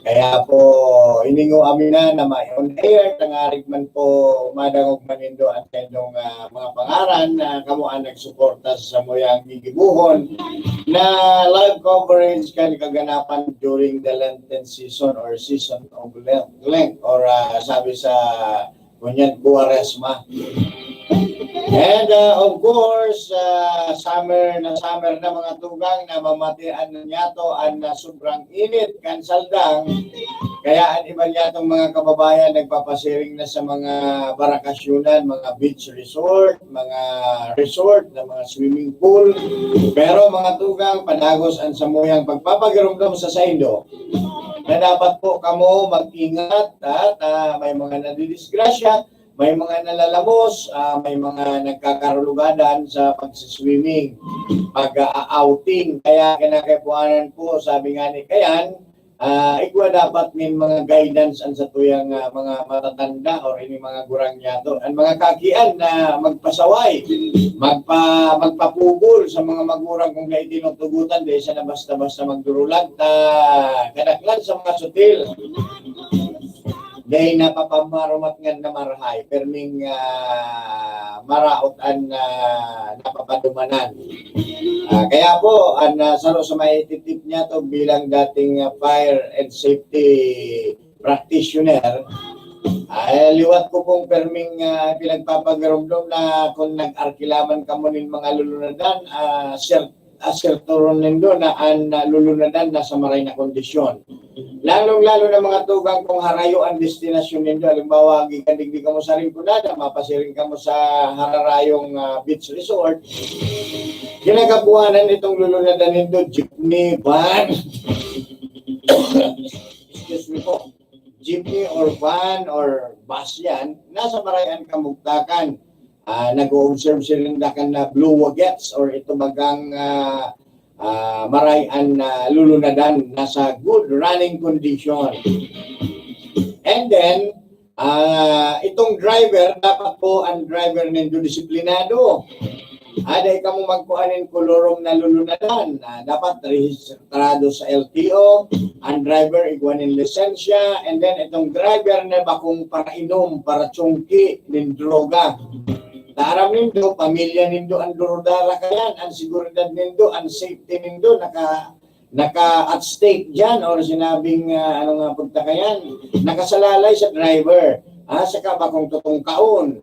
Kaya po, hiningoa mi na na ma-on air, tangarig man po madangog man nindo an saindong, ah, mga pangaran na kamo an nagsuporta sa samuyang gigibohon na live coverage kan kaganapan during the Lenten season or season of Lent, Lent or, ah, sabi sa ngunyan, Kuwaresma. And, ah, of course, ah, summer na summer na, mga tugang, na mamatian na niyato an, ah, sobrang init kan saldang. Kaya an iba niyatong mga kababayan nagpapasiring na sa mga barakasyunan, mga beach resort, mga resort na mga swimming pool. Pero, mga tugang, padagos an samuyang pagpapagiromdom sa saindo na dapat po kamo mag-ingat, ha, ta may mga nadidisgrasya, may mga nalalamos, ah, may mga nagkakarugadan sa pagsiswimming, pag-a-outing. Kaya kinakaipuhanan po, sabi nga ni Kayan, ah, igwa dapat nin mga guidance an satuyang, ah, mga matatanda or ini mga gurang niyato. An mga kakian na magpasaway, magpa-, magpapugol sa mga magurang kung dai tinutugutan, dai sana basta-basta magdurulag, ta kadaklan sa mga sutil. Dai napapamarumat ngan namarahay, perming, ah, maraot an, ah, napapadumanan. Ah, kaya po, an, ah, saro sa maititip niyato bilang dating, ah, fire and safety practitioner, ay liwat ko pong perming, ah, pinagpapagaromdom na kung nag-arkila man kamo nin mga lulunadan, ah, sir, aserturon nindo na an, ah, lulunadan nasa maray na kondisyon. Lalong-lalo na, mga tugang, kung harayo an destinasyon nindo. Halimbawa, gikan digdi kamo sa Rinconada, mapasiring kamo sa hararayong, ah, beach resort. Kinakaipuhanan itong lulunadan nindo, jeepney, van. Excuse me po. Jeepney or van or bus yan, nasa maray an kamugtakan. Ah, nag-o-observe sinda kan na blue wagettes or ito bagang, ah, ah, maray an, ah, lulunadan, nasa good running condition. And then, ah, itong driver, dapat po ang driver nindo disiplinado. Ah, dai kamo magkuha nin kolorom na lulunadan. Ah, dapat rehistrado sa L T O. Ang driver, igwa nin lisensya. And then, itong driver na bakong parainom, parachungki nin droga. Taram nindo, pamilya nindo ang durudara kayan, ang seguridad nindo, ang safety nindo, naka, naka at stake dyan, or sinabing, ah, ano nga punta kayan, nakasalalay sa driver. Ah, saka bakong tutungkaon.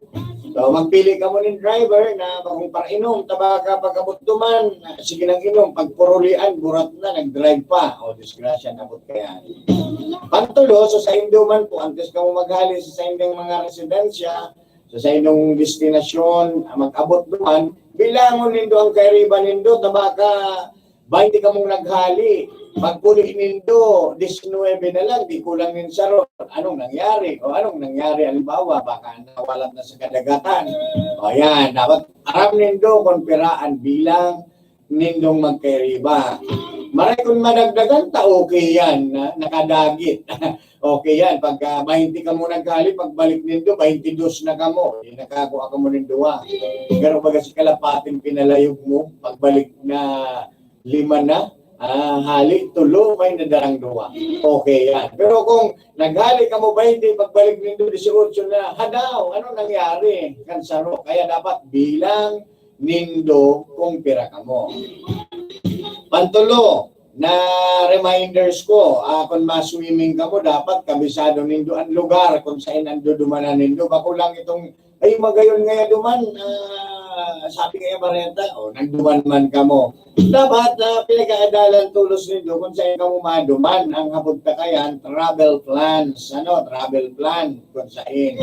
So, magpili kamo nin driver na bakong parainom, tabaka pag-abot duman, ah, sige nang inom, pagpurulian, burat na, nag-drive pa. O, disgrasya, nabot kayan. Pantulo, so sa indo man po, antes kamo maghali sa saindong mga residensya, sa saindong destinasyon, ah, mag-abot duman, bilangon nindo ang kairiba nindo, tabaka baynte kamong naghali. Pagpuli nindo, diecinuebe na lang, di kulang nin saro. Anong nangyari? O anong nangyari? Halimbawa, baka nawalat na sa kadagatan. O yan, dapat aram nindo kung pira an bilang nindong magkairiba. Maray kung madagdagan ta, okay yan, na, nakadagit. Okay yan, pagka baynte kamo naghali, pagbalik nindo, baynte dos na kamo. Di nakakua kamo nin duwa. Pero baga si kalapating pinalayog mo, pagbalik na lima na, ah, hali, tulo, may nadarang duwa. Okay yan. Pero kung naghali kamo baynte, pagbalik nindo, dieciocho na, hadaw, ano nangyari? Kan saro. Kaya dapat bilang nindo kung pira kamo. Pantulo, na reminders ko, ah, kung ma-swimming kamo, dapat kabisado nindo ang lugar kung saan ang dudumanan nindo. Bako lang itong, "Ay, magayon ngaya duman, ah, sabi ngaya bareta." O, nagduman man kamo. Dapat, ah, pinag-aadalan tolos nindo kung saan kamo maduman. Ang hapod ta kayan, travel plans. Ano, travel plan. Kung saan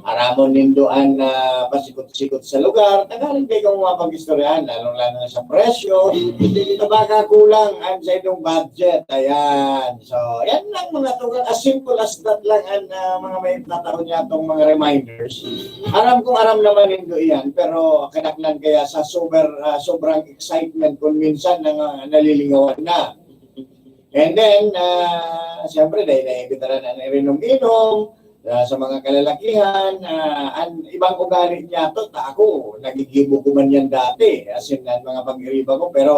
aramon nindo an, ah, pasikot-sikot sa lugar, tanganing di kamo mapag-istoryahan, lalong-lalo na sa presyo. Baka kulang an sa inyong budget. Ayan. So, yan lang mga tugang. As simple as that lang an, ah, mga may tatao niya itong mga reminders. Aram kong aram naman nindo iyan, pero kadaklan kaya sa sober-, ah, sobrang excitement kung minsan nang, ah, nalilingawan na. And then, ah, siyempre, dahil naimbitaran na nainom-inom, ah, sa mga kalalakihan, ah, an ibang ugali niya to, ta ako, nagigibo ko man yan dati. As in, ang mga pag-iriba ko, pero,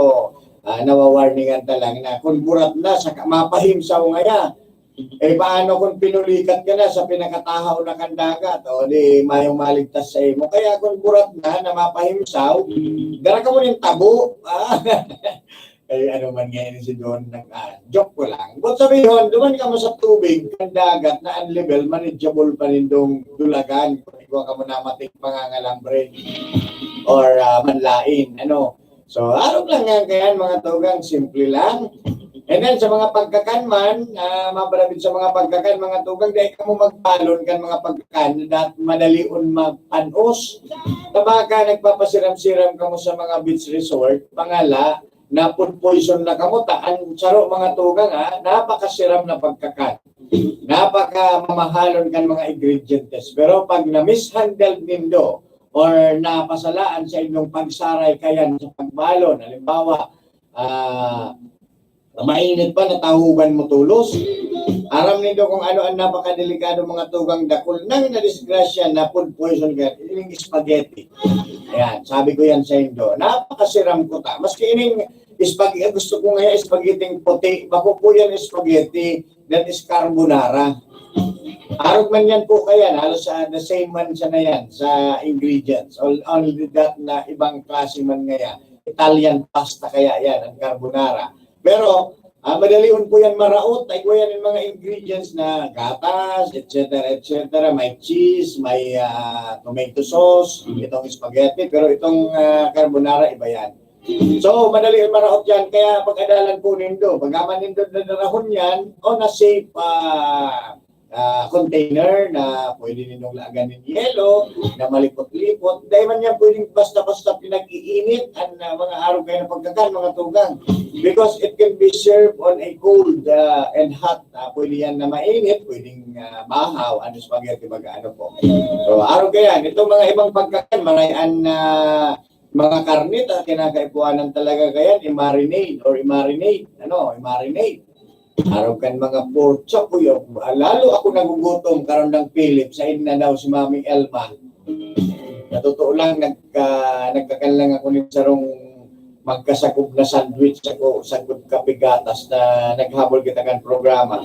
ah, nawawarningan ta lang na kung burat na, saka mapahimsaw ngaya. Eh, paano kung pinulikat ka na sa pinakatahaw na kan dagat? O di, mayong maligtas sa imo. Kaya kung burat na, na mapahimsaw, dara ka mo ning tabo. Ah. Ay, ano man nga ini si John, nag-, ah, joke ko lang. But sabihon, duman kamo sa tubig, kan dagat, na ang level, manageable pa nindong dulagan. Kung ikaw kamo namatik pangangalambre or, ah, manlain, ano. So, arog lang nga kayan, mga tugang, simple lang. And then, sa mga pagkakan man, ah, mabalabid sa mga pagkakan, mga tugang, dahil kamo magbalon kan mga pagkakan, dat-, madalion magpanos. Tabaka, nagpapasiram-siram kamo sa mga beach resort, pangala, na food poison na kamo, ta an saro mga tugang, ha, napakasiram na pagkakan. Napakamamahalon kan mga ingredientes. Pero pag na-mishandle nindo or napasalaan sa inyong pagsaray kayan sa pagbalon, halimbawa, ah, mainit pa, natahuban mo tolos. Aram nindo kung ano ang napakadelikado, mga tugang, dakul nang nadisgrasya na food poison ka, ining spaghetti. Ayan, sabi ko yan sa indo. Napakasiram ko ta. Maski ining spag-, gusto ko nga spaghetti puti, bako po yan spaghetti, that is carbonara. Arog man yan po kaya, halos, ah, the same man siya na yan sa ingredients. All, only that na ibang klase man nga yan. Italian pasta kaya yan, ang carbonara. Pero, ah, madalion po yan maraot. Ay, kuya, yung mga ingredients na gatas, et cetera, et cetera. May cheese, may, ah, tomato sauce, itong spaghetti. Pero itong, ah, carbonara, iba yan. So, madalion maraot yan. Kaya pag-adalan po nindo, pag-aman nindo dadarahon yan, on a safe, ah, ah, container na pwede ninyong laagan ng yelo, na malipot-lipot. Dahil man yan pwedeng basta-basta pinag-iinit ang, ah, mga arog kayo na pagkakan, mga tugang. Because it can be served on a cold, ah, and hot. Ah, pwede yan na mainit, pwedeng, ah, mahaw, ano, spaghetti, mag-ano po. So, arog kayan. Itong mga ibang pagkakan, marayan na mga karne, ta kinakaipuanan talaga kayan, i-marinate or i-marinate. Ano, i-marinate. Arog kan mga pork chop, uy, ah, lalo ako nagugutom, karon nang Philip, sa inna daw si Mami Elma. Sa totoo lang, nagka-, nagkakan lang ako ni sarong magkasagog na sandwich ako, sagkod kape gatas na naghabol kita kan programa.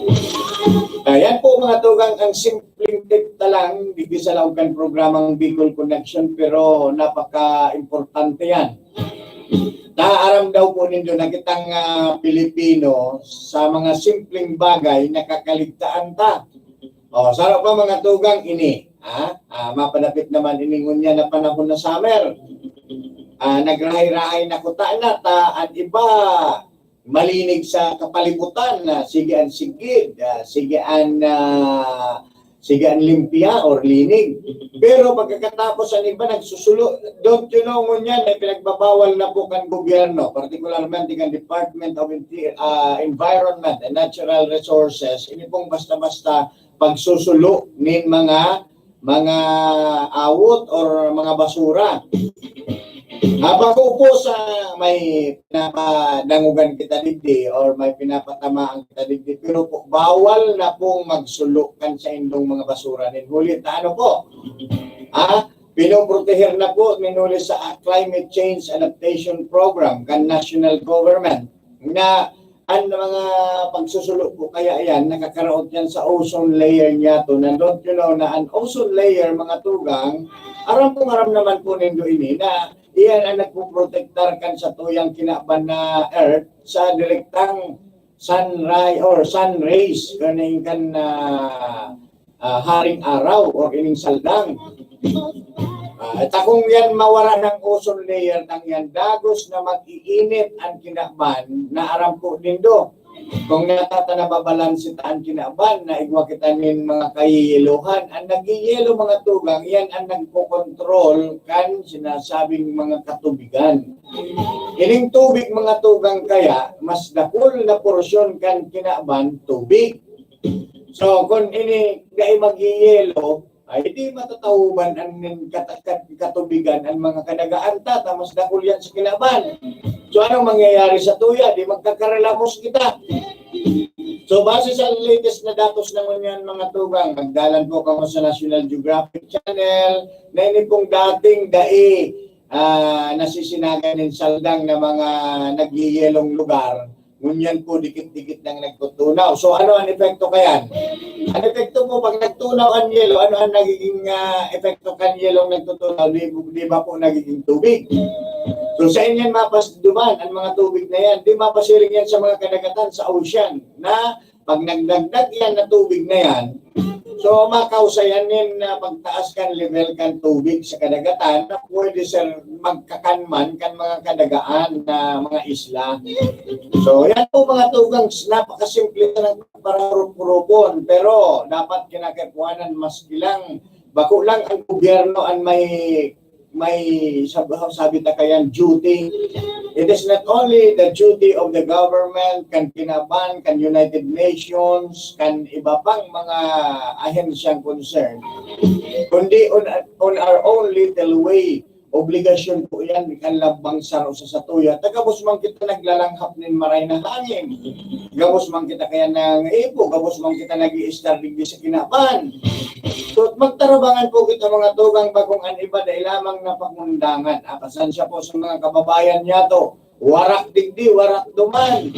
Ayan po, mga tugang, ang simpleng tip ta lang, digdi sa laog kan programang Bicol Connection, pero napaka-importante yan. Naaram daw po nindo na kitang, ah, Pilipino, sa mga simpleng bagay, nakakaligtaan ta. O, saro pa, mga tugang, ini, ha? Ah, mapadapit naman ini ngunyan na panahon na summer. Ah, nagrahay-rahay na kuta na ta, an iba, malinig sa kapalibutan na sige an sigid, ah, sige an, ah, sige an limpia or linig. Pero pagkakatapos, an iba nagsusulo. Don't you know, ngunyan may pinagbabawal na po kan gobyerno, partikularmente kan Department of Inti-, ah, Environment and Natural Resources, ini pong basta-basta pagsusulo nin mga, mga awot or mga basura. Habang upo sa may pinapadangogan kita digdi or may pinapatamaan kita digdi, pero po, bawal na pong magsulo kan saindong mga basura nin huli ta ano po? Ah, pinoproteher na po nin huli sa, ah, Climate Change Adaptation Program kan national government na an mga pagsusulo po kaya yan, nakakaraot yan sa ozone layer niya to. Na don't you know na an ozone layer, mga tugang, aram kong aram naman po nindo ini, na iyan ang nagpoprotektar kan satuyang kinaban na earth sa direktang sunrise or sun rays kaning kan, ah, ah, haring araw or ining saldang. Ah, ta kung yan mawara ng ozone layer, tang yan dagos na mag-iinit ang kinaban na aram po nindo. Kung natata na babalanse ta an kinaban na igwa kita nin mga kayeyelohan, ang nagyeyelo, mga tugang, yan ang nagkokontrol kan sinasabing mga katubigan. Ining tubig, mga tugang, kaya mas dakul na porsyon kan kinaban, tubig. So, kung ini dai magyeyelo, ay di matatahuban an kat-, kat-, katubigan an mga kadagaan ta, ta mas dakul yan sa kinaban. So, anong mangyayari sa tuya? Di magkakarelamos kita. So, base sa latest na datos na ngunyan, mga tugang, magdalan po kamo sa National Geographic Channel, na ini pong dating dai, ah, nasisinagan nin saldang na mga nagyeyelong lugar, ngunyan po dikit-dikit nang nagtutunaw. So, ano ang epekto kayan? Ang epekto po, pag nagtunaw ang yelo, ano ang nagiging, ah, epekto kan yelong nagtutunaw? Di, di ba po nagiging tubig? So, sa inyan mapasduman ang mga tubig na yan. Di mapasiring yan sa mga kadagatan, sa ocean, na pag nagdagdag yan na tubig na yan, so, makausayan nin, ah, pagtaas kan level kan tubig sa kadagatan na pwede, sir, magkakan man kan mga kadagaan na mga isla. So, yan po, mga tugang, napakasimple na ng pararup-rupon, pero dapat kinakaipuhanan mas ilang, bako lang ang gobyerno ang may, may sab-, sabi ta kayan, duty. It is not only the duty of the government, kan kinaban, kan United Nations, kan iba pang mga ahensyang concern, kundi on, on our own little way, obligasyon po yan kan lambang saro sa satuya. Ta gabos man kita naglalanghap nin maray na hangin. Gabos man kita kaya nangaipo, gabos man kita nag-i-istar digdi sa kinaban. So, magtarabangan po kita, mga tugang, bakong an iba dai lamang napakundangan. Ah, pasensya po sa mga kababayan niyato. Warak digdi, warak duman.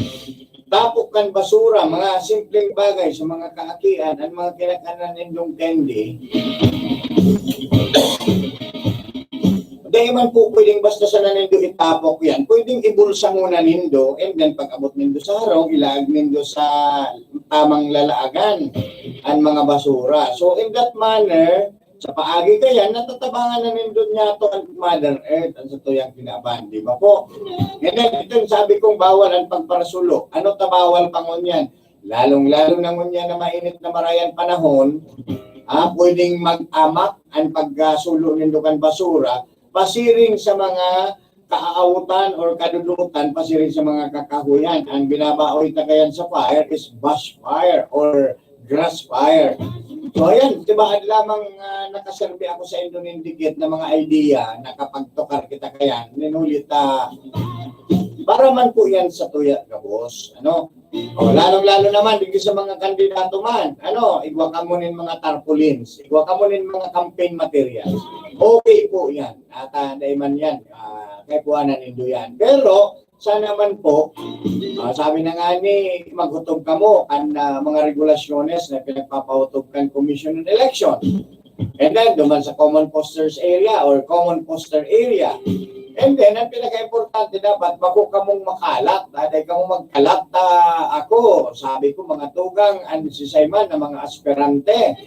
Tapok kan basura, mga simpleng bagay sa mga kaakian, ang mga kinakanan nindong candy. Dai man po pwedeng basta sana nindo itapok yan. Pwedeng ibulsa muna nindo, and then pag-abot nindo sa harong, ilaag nindo sa tamang lalaagan ang mga basura. So, in that manner, sa paagi kayan, natatabangan na nindo niyato ang Mother Earth, ang satuyang kinaban, di ba po? And then, ito yung sabi kong bawal ang pagparasulo. Ano ta bawal pa ngunyan? Lalong-lalo na ngunyan na mainit na marayan panahon, ah, pwedeng mag-amak ang pagsulo nindo kan basura, pasiring sa mga kaaawtan or kadudutan, pasiring sa mga kakahoyan. Ang binabaoy ta kayan sa fire is bush fire or grass fire. So, ayan, tibaad lamang, ah, nakaserbi ako sa indo nin dikit na mga idea na kapag tukar kita kayan, ninuli ta, para man po yan sa tuya gabos, ano? O, lalong-lalo naman, digdi sa mga kandidato man, ano, igwa kamo nin mga tarpaulins, igwa kamo nin mga campaign materials. Okay po yan. At, ah, dai man yan, ah, kaipuhanan nindo yan. Pero, sana man po, ah, sabi na nga ni, maghutob kamo kan, ah, mga regulasyones na pinagpapahutob kan Commission on Election. And then, duman sa common posters area or common poster area. And then, ang pinaka-importante dapat, bako kamong makalat, ah, dai kamo magkalat, ah, ako, sabi ko, mga tugang, ang sisay man na mga aspirante,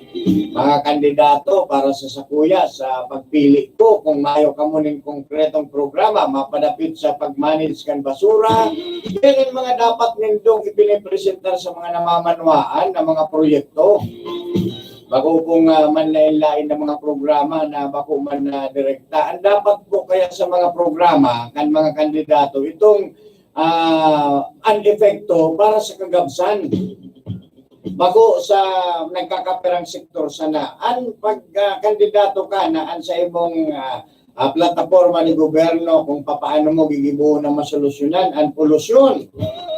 mga kandidato para sa sakuya, sa pagpili ko, kung mayo kamo ning konkretong programa, mapadapit sa pag-manage kan basura, yan ang mga dapat nindong ipinipresentar sa mga namamanwaan na mga proyekto. Bako pong, ah, manlain-lain na mga programa na bako man na direkta. Ang dapat po kaya sa mga programa, kan mga kandidato, itong, ah, an epekto para sa kagabsan. Bako sa nagkakapirang sektor sana. An pag, ah, kandidato ka na an sa imong, ah, ah, plataporma ni gobyerno kung papaano mo gigibohon na masolusyonan an polusyon.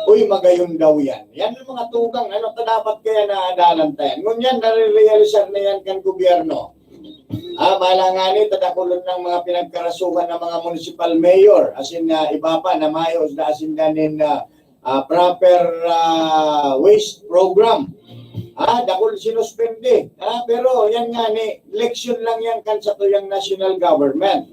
Uy, magayon daw yan. Yan ang mga tugang, ano ta dapat kaya na adalan ta yan? Ngunyan, nare-realisar na yan kan gobyerno. Ah, bahala nga ni, tadakulon ng mga pinagkarasuhan ng mga municipal mayor, as in, ah, iba pa, na mayo, as in, ah, ah, proper, ah, waste program. Ah, dakul sinuspende. Ah, pero yan nga ni, leksyon lang yan kan satuyang national government.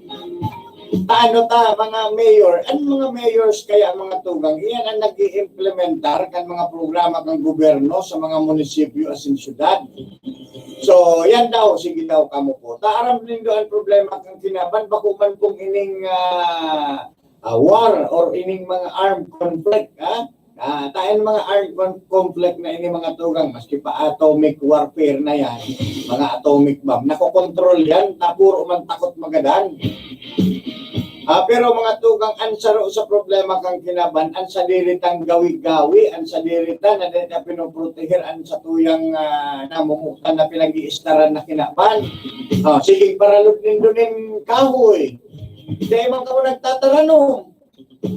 Taano ta, mga mayor, an mga mayors kaya, mga tugang, iyan an nag-iimplementar kan mga programa kan gobyerno sa mga munisipyo asin syudad. So, yan daw, sige daw kamo po. Ta aram nindo an problema kan kinaban, bako man kung ining, ah, ah, war or ining mga armed conflict, ha? Ah, ta an mga armed con-, conflict na ini, mga tugang, maski pa atomic warfare na yan, mga atomic bomb, nakokontrol yan, ta puro man takot magadan. Ah, pero, mga tugang, an saro sa problema kan kinaban, an sadiri tang gawi-gawi, an sadiri ta na dai ta pinoproteher an satuyang, ah, namomotan na pinag-iistaran na kinaban. Ah, sige, paralod nindo nin kahoy. Dai man kamo nagtataranom.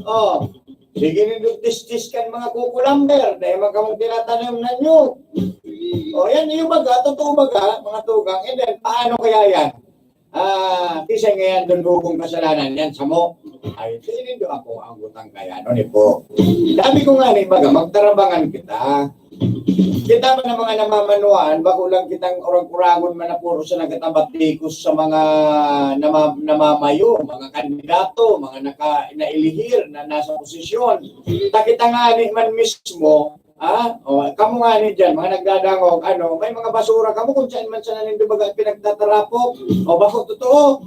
Oh, sige nindo tistis kan mga kukulamber, dai man kamong tinatanom na niyog. Oh, yan, yung baga, totoo baga, mga tugang. And then, paano kaya yan? Ah, kisay ngayon doon hugong kasalanan yan, samo. Ay, sige nindo ako ang utang kaya, no, ni po. Sabi ko nga, ni baga, magtarabangan kita. Kita man ang mga namamanuan, bako lang kitang urag-uragon man na puro sa nagkatabatikos sa mga nama-, namamayo, mga kandidato, mga naka-, nailihir na nasa posisyon. Ta kita ngani man mismo, ah, o, kamo ngani diyan, mga nagdadangog, ano, may mga basura kamo kung saan man sana nindo baga pinagtatarapok. O, bako totoo.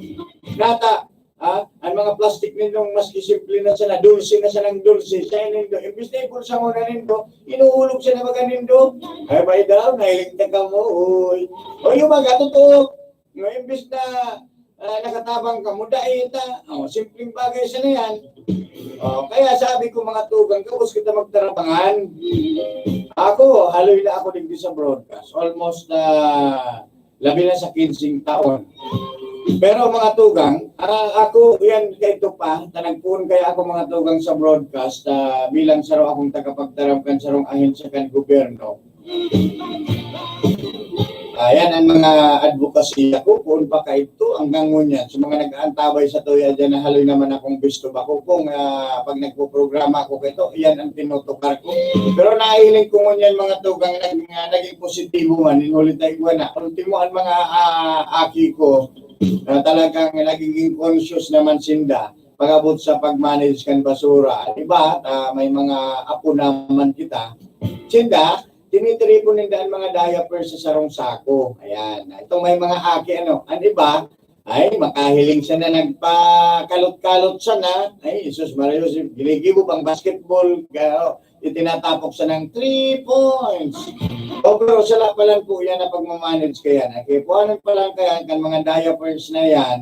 Nata, ah, an mga plastik nindong maski simple na sana, dulce na sanang dulce, sa nindo, imbis na ipulsa mo na nindo, inuhulog siya na baga nindo. Ay, may daw, nahiling na kamo, uy. O, yung baga, totoo. No, imbis na, ah, nakatabang kamo, dai ta. O, simpleng bagay sana yan. O, kaya sabi ko, mga tugang, gabos kita magtarabangan. Ako, haloy na ako digdi sa broadcast. Almost, ah, labi na sa kinseng taon. Pero, mga tugang, ah, ako, yan, kaito pa, ta nagpoon kaya ako, mga tugang, sa broadcast, ah, bilang saro akong tagapagtaram kan sarong ahensya kan gobyerno. Ayan ang mga advokasya ko, poon pa kaito, hanggang ngunyan. Sa mga nag-aantabay sa tuya dyan, na haloy naman akong bisto, bako kung, ah, pag nagpoprograma ako kaito, yan ang tinutukar ko. Pero nahiling ko ngunyan, mga tugang, nag-, nga naging positibo man, nin huli tayo na. Ultimo, ang mga, ah, aki ko, na talagang nagiging conscious naman sinda pag-abot sa pag-manage kan basura. Di ba? Ah, may mga apo naman kita. Sinda, tinitiripon ninda ang mga diapers sa sarong sako. Ayan. Itong may mga aki, ano, ang iba, ay, makahiling siya na nagpakalot-kalot siya na. Ay, Jesus Maria Joseph, ginigibo pang basketball, ga-, itinatapok siya ng three points. O, pero sala pa lang po yan na pagmamanage kaya na. Kaya po, ano pa lang kaya, kan mga diapers na yan,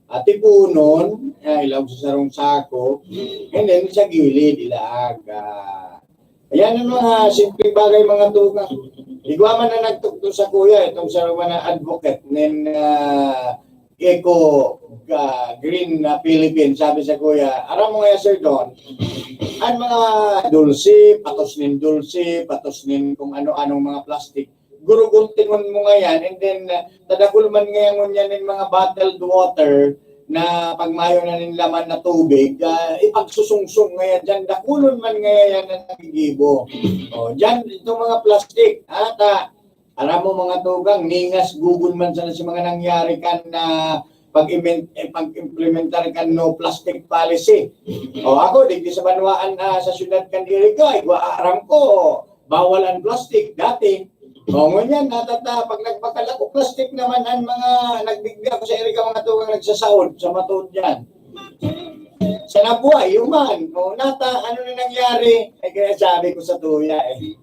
at tipunon, ah, ilaog sa sarong sako, and then sa gilid, ilaag. Ah, ayan ang mga simpleng bagay, mga tugang. Igwa man na nagtukdo sa kuya, itong sarong mga advocate nin, ah, Eco, ah, Green na Philippines, sabi sa kuya, "Aram mo nga, Sir Don, ang mga dulce, patos nin dulce, patos nin kung ano-anong mga plastic, guruguntingon mo ngayan, and then, uh, tadakul man ngayan ngunyan nin mga bottled water na pag mayo na nin laman na tubig, ah, ipagsusungsong ngayan dyan, dakulon man ngayan yan na nagigibo." O, dyan, itong mga plastic, ha, ta, aram mo, mga tugang, ningas gugon man sana si mga nangyari kan na pag-imen-, eh, pag-implementar kan no plastic policy. O, ako, digdi sa banwaan, ah, sa syudad kan Iriga, igwa, aram ko, bawal ang plastic dati. O, ngunyan, natata-, pag nagpakal ako, plastic naman ang mga nagdigdi ako sa Iriga, mga tugang nagsasaod sa matuod yan. Sa nabuhay, human. O, nata, ano na nangyari? Eh, kaya sabi ko sa tuya, eh,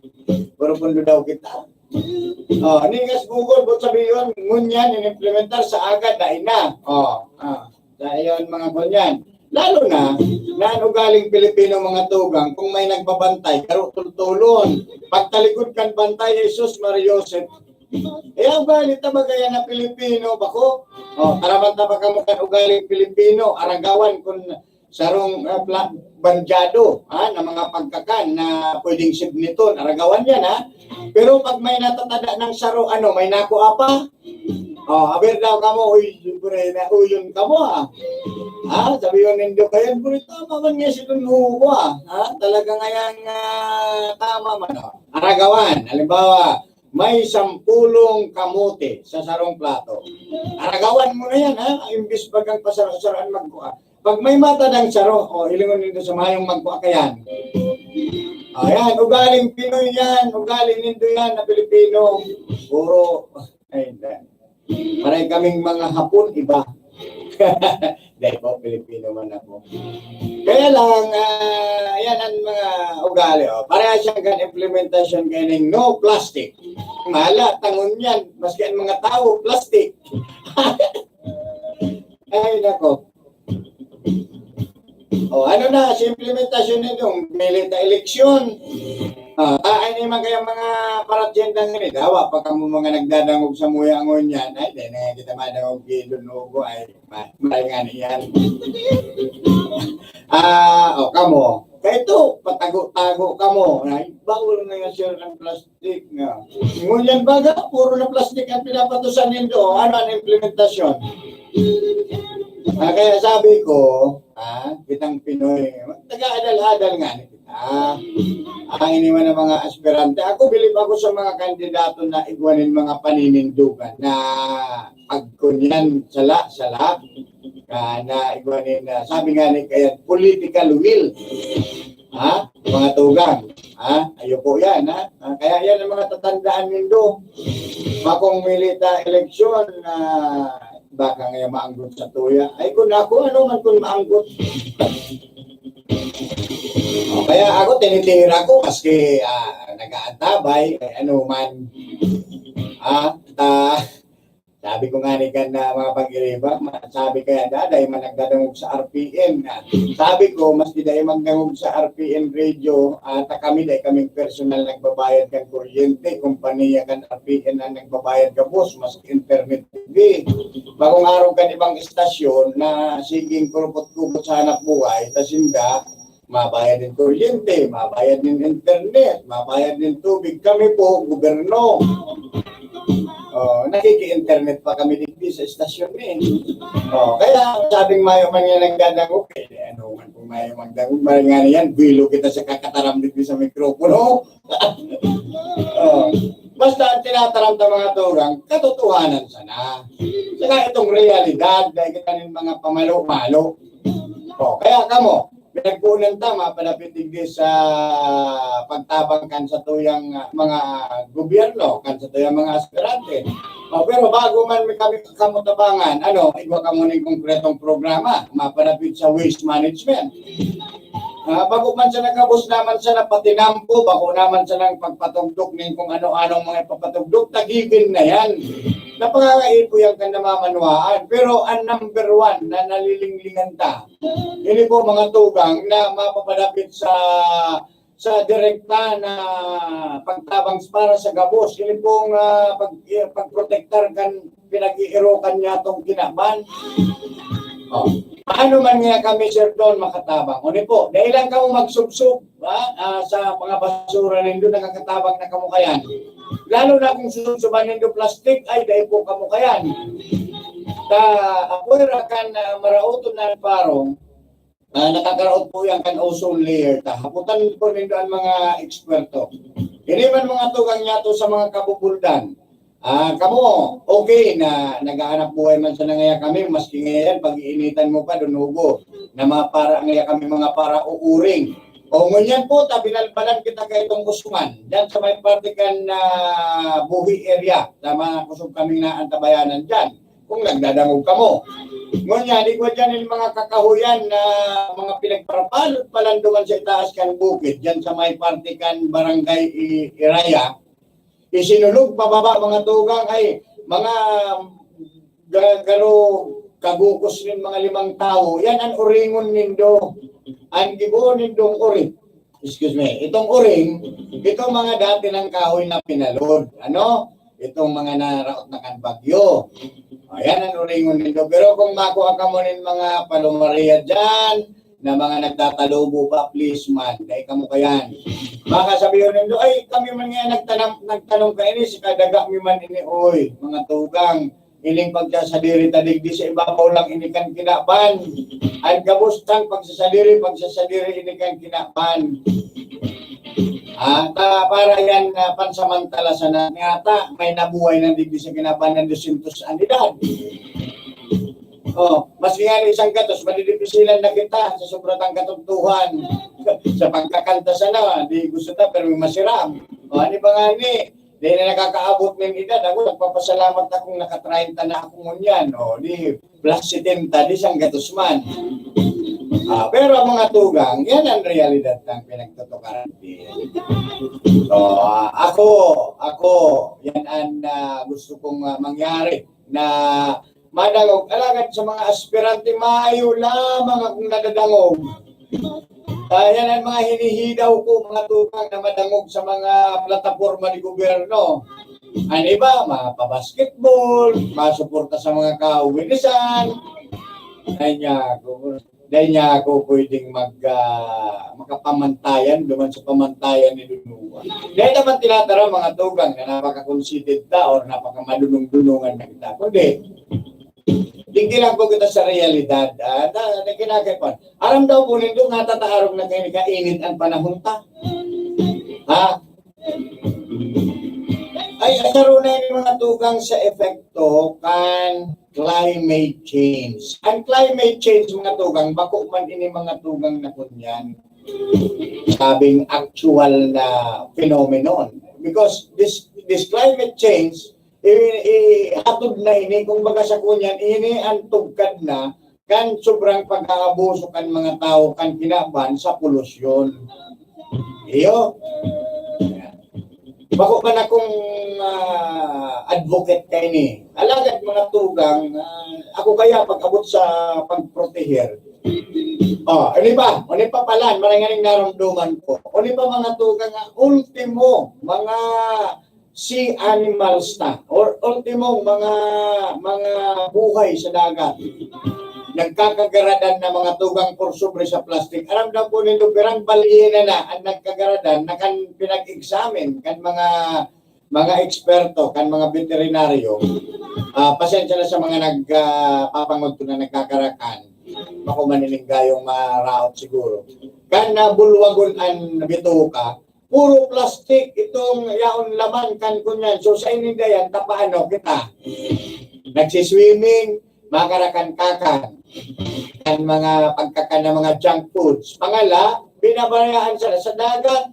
profundo daw kita. O, ningas gugon, but sabi yun, ngunyan, inimplementar sa agad, dai na. O, ah, dai yun, mga ngunyan. Lalo na, na an ugaling Pilipino, mga tugang, kung may nagbabantay, karo tultulon. Pagtalikod kan bantay, Jesus, Maria Joseph. Eh, ang ugali ta baga yan na Pilipino, bako? O, taraman ta ba kamo kan ugaling Pilipino, aragawan kun sarong, ah, pla-, bandyado, ha, na mga pagkakan na pwedeng sibniton, aragawan yan, ha? Pero pag may natatada ng saro, ano, may nakua pa? O, aber daw kamo, uy, siyempre, nauyon kamo, ha? Ha? Sabi yun, nindo kayan, pero tama man nga si Don Hugo, ha? Ha? Talaga nga yan, ah, tama man, o. Aragawan, halimbawa, may sampulong kamote sa sarong plato. Aragawan mo na yan, ha? Imbis bagang pasaro-saroan magkuha. Pag may mata ng saro, o, hilingon nindo sa mayong magkuha kayan. Ayan, ugaling Pinoy yan, ugaling nindo yan na Pilipino. Puro, ay, hindi. Pareho kaming mga Hapon, iba. Dahil po, Pilipino man ako. Kaya lang, ah, yan ang mga ugali. Oh. Pareha siyang kan implementasyon kaning no plastic. Mahala, tangon yan. Maski ang mga tao, plastic. Ay, nako. O, ano na, sa implementasyon nitong pili ta eleksyon. Ah, ay, ni man kaya mga paratyendang ini, dawa, pag ang mga nagdadangog sa muya ngon yan, ay, di na kita madangog gilon, nugo, ay, ma-, maray nga niyan. Ah, o, kamo. Kaya ito, patago-tago kamo. Ay, bawal na nga, sir, ang plastic nga. Ngunyan baga, puro na plastic ang pinapatusan nindo. Ano ang implementasyon? Ah, kaya sabi ko, ah, kitang Pinoy, taga-adal-adal nga ni kita. Ang ini man ang mga aspirante. Ako, bilib ako sa mga kandidato na igwa nin mga paninindugan na pagkunyan, sala, sala, ah, na igwa nin, ah, sabi nga ni kaya, political will. Ha? Mga tugang. Ha? Ayoko yan, ha? Ah, kaya yan ang mga tatandaan nindo. Bakong milita eleksyon, ah, baka nga maanggot sa tuya. Ay, kung ako, ano man kung maanggot. O, kaya ako, tinitira ko, maski, ah, nag-aantabay, ay, ano man. Ah, ta, sabi ko nga ni kan na mga pag-iriba, ma-, sabi kaya da, dahil man nagdadangog sa R P N. Ah, sabi ko, mas di dahil magdangog sa R P N radio, ata kami, dahil kaming personal nagbabayad kan kuryente, kompanya kan R P N ang nagbabayad gabos, mas internet T V. Bagong araw kan ibang estasyon na siging kurupot-kupot sa hanap buhay, ta sinda, mabayad nin kuryente, mabayad nin internet, mabayad nin tubig. Kami po, gobyerno. Oh, nakiki-internet pa kami digdi sa estasyon eh. Oh, kaya sabing mayo man nga nagdadangog, eh, ano man kung mayo magdangog, maray nga niyan, bilo kita sa kakataram digdi sa mikropono. Oh, basta ang tinataram ta mga tugang, katotohanan sana. Saka itong realidad, dahil kita nin mga pamalo-malo. Oh, kaya kamo, pinagkunan ta, mapadapit digdi sa pagtabang kan satuyang, ah, mga gobyerno, kan satuyang mga aspirante. Oh, pero bago man mi-, kami kamo tabangan, ano, igwa kamo ning konkretong programa, mapadapit sa waste management. Ah, bako man sana gabos naman sana patinampo, bako naman sana ang pagpatugdok nin kung ano-anong mga ipapatugdok, ta given na yan. Napakakaipo yan kan namamanwaan. Pero ang number one na nalilinglingan ta, ini po mga tugang na mapapadapit sa, sa direkta na pagtabang para sa gabos. Ini pong, ah, pag-, eh, pagprotektar kan pinag-iirokan niya tong kinaban. Oh. Paano man nga kami, Sir Don, makatabang? Uni po, dahil lang kamo magsubsob, ha, ah, sa mga basura nindo, nakakatabang na kamo kayan. Lalo na kung susubsoban nindo plastic, ay, dahil po kamo kayan. Ta, apoy ra kan, ah, maraoton na parong, ah, nakakaraot po yan kan ozone layer ta. Haputan po nindo ang mga eksperto. Ini man mga tugang niya to sa mga kabubuldan. Ah, kamo, okay na naghahanap buhay man sana ngaya kami, maski ngayon, pag-iinitan mo pa, dunugo, na mga para, ngaya kami mga para uuring. O, ngunyan po, ta, binalbalan kita kay itong Usman. Diyan sa may parte kan, ah, Buhi area, na mga kusog kaming naantabayanan diyan. Kung nagdadangog kamo. Ngunyan, igwa diyan yung mga kakahuyan na mga pinagparapalot palanduman sa itaas kan bukid, diyan sa may parte kan Barangay I-, Iraya, isinulog pababa, mga tugang, ay mga ga-, garo kagukos nin mga limang tawo. Yan ang uringon nindo. Ang gibohon nindong uri. Excuse me. Itong uring, itong mga dati ng kahoy na pinalod. Ano? Itong mga naraot na kan bagyo. Ayan ang uringon nindo. Pero kung makuha kamo nin mga palumaria dyan, na mga nagtatalubo pa, please man, dai kamo kayan. Baka sabihin nindo, "Ay, kami man nga nagtanam, nagtanom ka ini, si kadaga mi man ini, oy, mga tugang. Ining pagsasadiri ta digdi sa ibabaw lang ini kan kinaban. Ang gabos tang pagsasadiri, pagsasadiri ini kan kinaban." Ah, ta, para yan, ah, pansamantala sana. Nga ta, may nabuhay na digdi sa kinaban ng dosyentos an edad. Oh, mas nga isang gatos, madidipisilan na kita sa sobra tang katutuhan. Sa pagkakanta sana, di gusto ta, pero masiram. O, ano ba nga ni? Di na nakakaabot ng edad. Ako, nagpapasalamat akong naka-treinta na ako ngunyan. O, di, plus setenta, di sanggatos man. Ah, pero ang mga tugang, yan ang realidad ng pinagtutukaran. So, ah, ako, ako, yan ang ah, gusto kong ah, mangyari na madangog. Alagad sa mga aspirante, mayo lamang akong nadadangog. Kaya yan ang mga hinihidaw ko, mga tugang na madangog sa mga plataporma ni gobyerno. Ang iba, mapabasketball, masuporta sa mga kawinisan. Ay niya ako, dahil niya ako pwedeng mag, ah, makapamantayan duman sa pamantayan ni Dunua. Dahil naman tinatara mga tugang na napaka-conceited ta or napakamadunong-dunungan na kita. Kundi, tingkilan po kita sa realidad. Ah, na, na kinakaipan. Aram daw po nindo, natataarog na kayo, kainit ang panahon ta. Ha? Ay, ay, karon na yung mga tugang sa epekto kan climate change. Ang climate change, mga tugang, bako man ini mga tugang na kunyan. Sabing actual na phenomenon. Because this this climate change, i, i, hatod na ini, kung baga sa kunyan, ini ang tugkad na kan sobrang pag-aabuso kan mga tawo kan kinaban sa polusyon. Iyo. Bako man akong ah, advocate kaini. Alagad mga tugang, ah, ako kaya pag-abot sa pagproteher. Oh, ano pa? Ano pa pala? Maranganing naramdaman ko. Ano pa mga tugang? Ang ultimo, mga sea animals ta, or ultimo, mga, mga buhay sa dagat. Nagkakagaradan na mga tugang por sobre sa plastic. Aram daw po nindo, pirang balyena na ang nagkagaradan na kan pinag-examine kan mga, mga eksperto, kan mga veterinaryo. Ah, pasensya na sa mga nagpapangudto na nagkakarakan. Bako man ining gayong maraot siguro. Kan nabulwagon an bituka, puro plastic itong yaon laman kan kunyan. So, sa ininda yan, tapaano kita? Nagsiswimming, makarakan-kakan. Kan mga pagkakan ng mga junk foods. Pangala, binabayaan sa, sa dagat.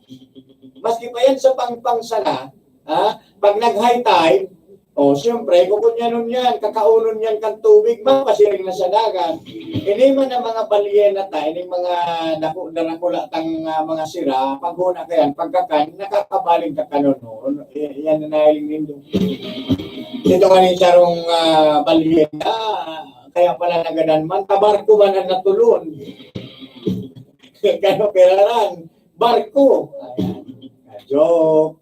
Maski pa yan sa pangpang sana, ha? Pag nag-high tide, o, siyempre, kukunyanon yan, kakaunon yan kan tubig, mapasiring na sa dagat. Ini man ang mga balyena ta, ini mga dako, darakula tang ah, mga sira, paghuna ka yan, pagkakan, nakakabaling ka kanon, no? I- Yan na nahiling nindo. Ito nga rin sarong ah, balyena, kaya pala nagadan man, tabarko man ang natulon. Kano peraran? Barko. Ayan. Ah, joke.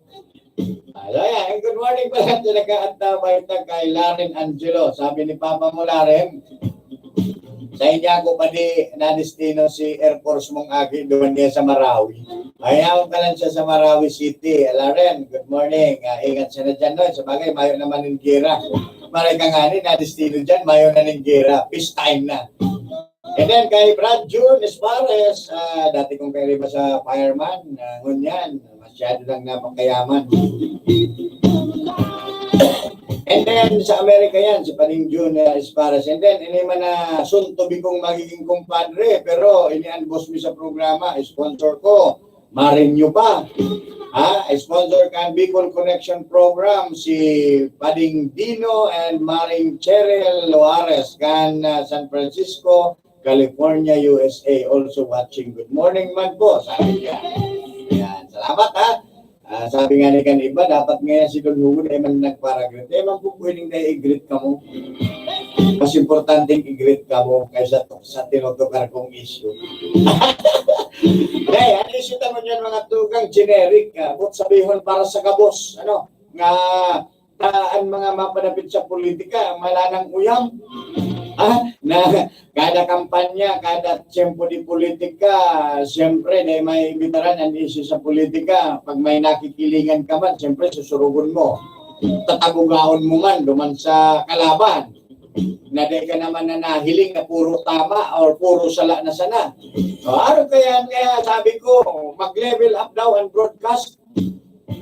Hello, yan. Good morning pala sa nag-aantabay ta kay Laren Angelo. Sabi ni Papa mo, Laren, sa inyo ako pa di nadestino si Air Force mong agi doon niya sa Marawi. Ay, ako ka lang siya sa Marawi City. Laren, good morning. Ah, ingat siya na dyan, no? Sa bagay, mayo naman yung gira. Maray ka nga ni, nadestino dyan, mayo na ning gira. Peace time na. And then kay Brad June Espares, ah, dati kong kairiba sa fireman, ah, ngunyan, masyado lang napakayaman. And then sa Amerika yan, si Paring June uh, Espares. And then, ini man na soon to be kong magiging kumpadre, pero ini ang boss mi sa programa, sponsor ko, Marinyo pa. Ha? Sponsor kan Bicol Connection Program, si Pading Dino and Maring Cheryl Loares kan uh, San Francisco, California, U S A, also watching. Good morning man po, sabi niya. Yan. Salamat ha. Ah, sabi nga ni kan iba, dapat ngayon si Don Hugo na man nagpara-greet. Eh, man po pwedeng na i-greet ka mo. Mas importanteng i-greet ka mo kaysa to- sa tinutukar kong issue. Dahil, ang issue naman yan, mga tugang, generic. Ah, but sabihon para sa gabos, ano, nga ta an mga mapadapit sa politika, malanang uyam. Ah, na kada kampanya, kada tiyempo de politika, siyempre, dahil may imbitaran ang isyu sa politika. Pag may nakikilingan ka man, siyempre, susurugon mo. Tatabugaon mo man, duman sa kalaban. Na dahil ka naman na nahiling na puro tama or puro sala na sana. So, ano kaya, kaya sabi ko, mag-level up daw ang broadcast.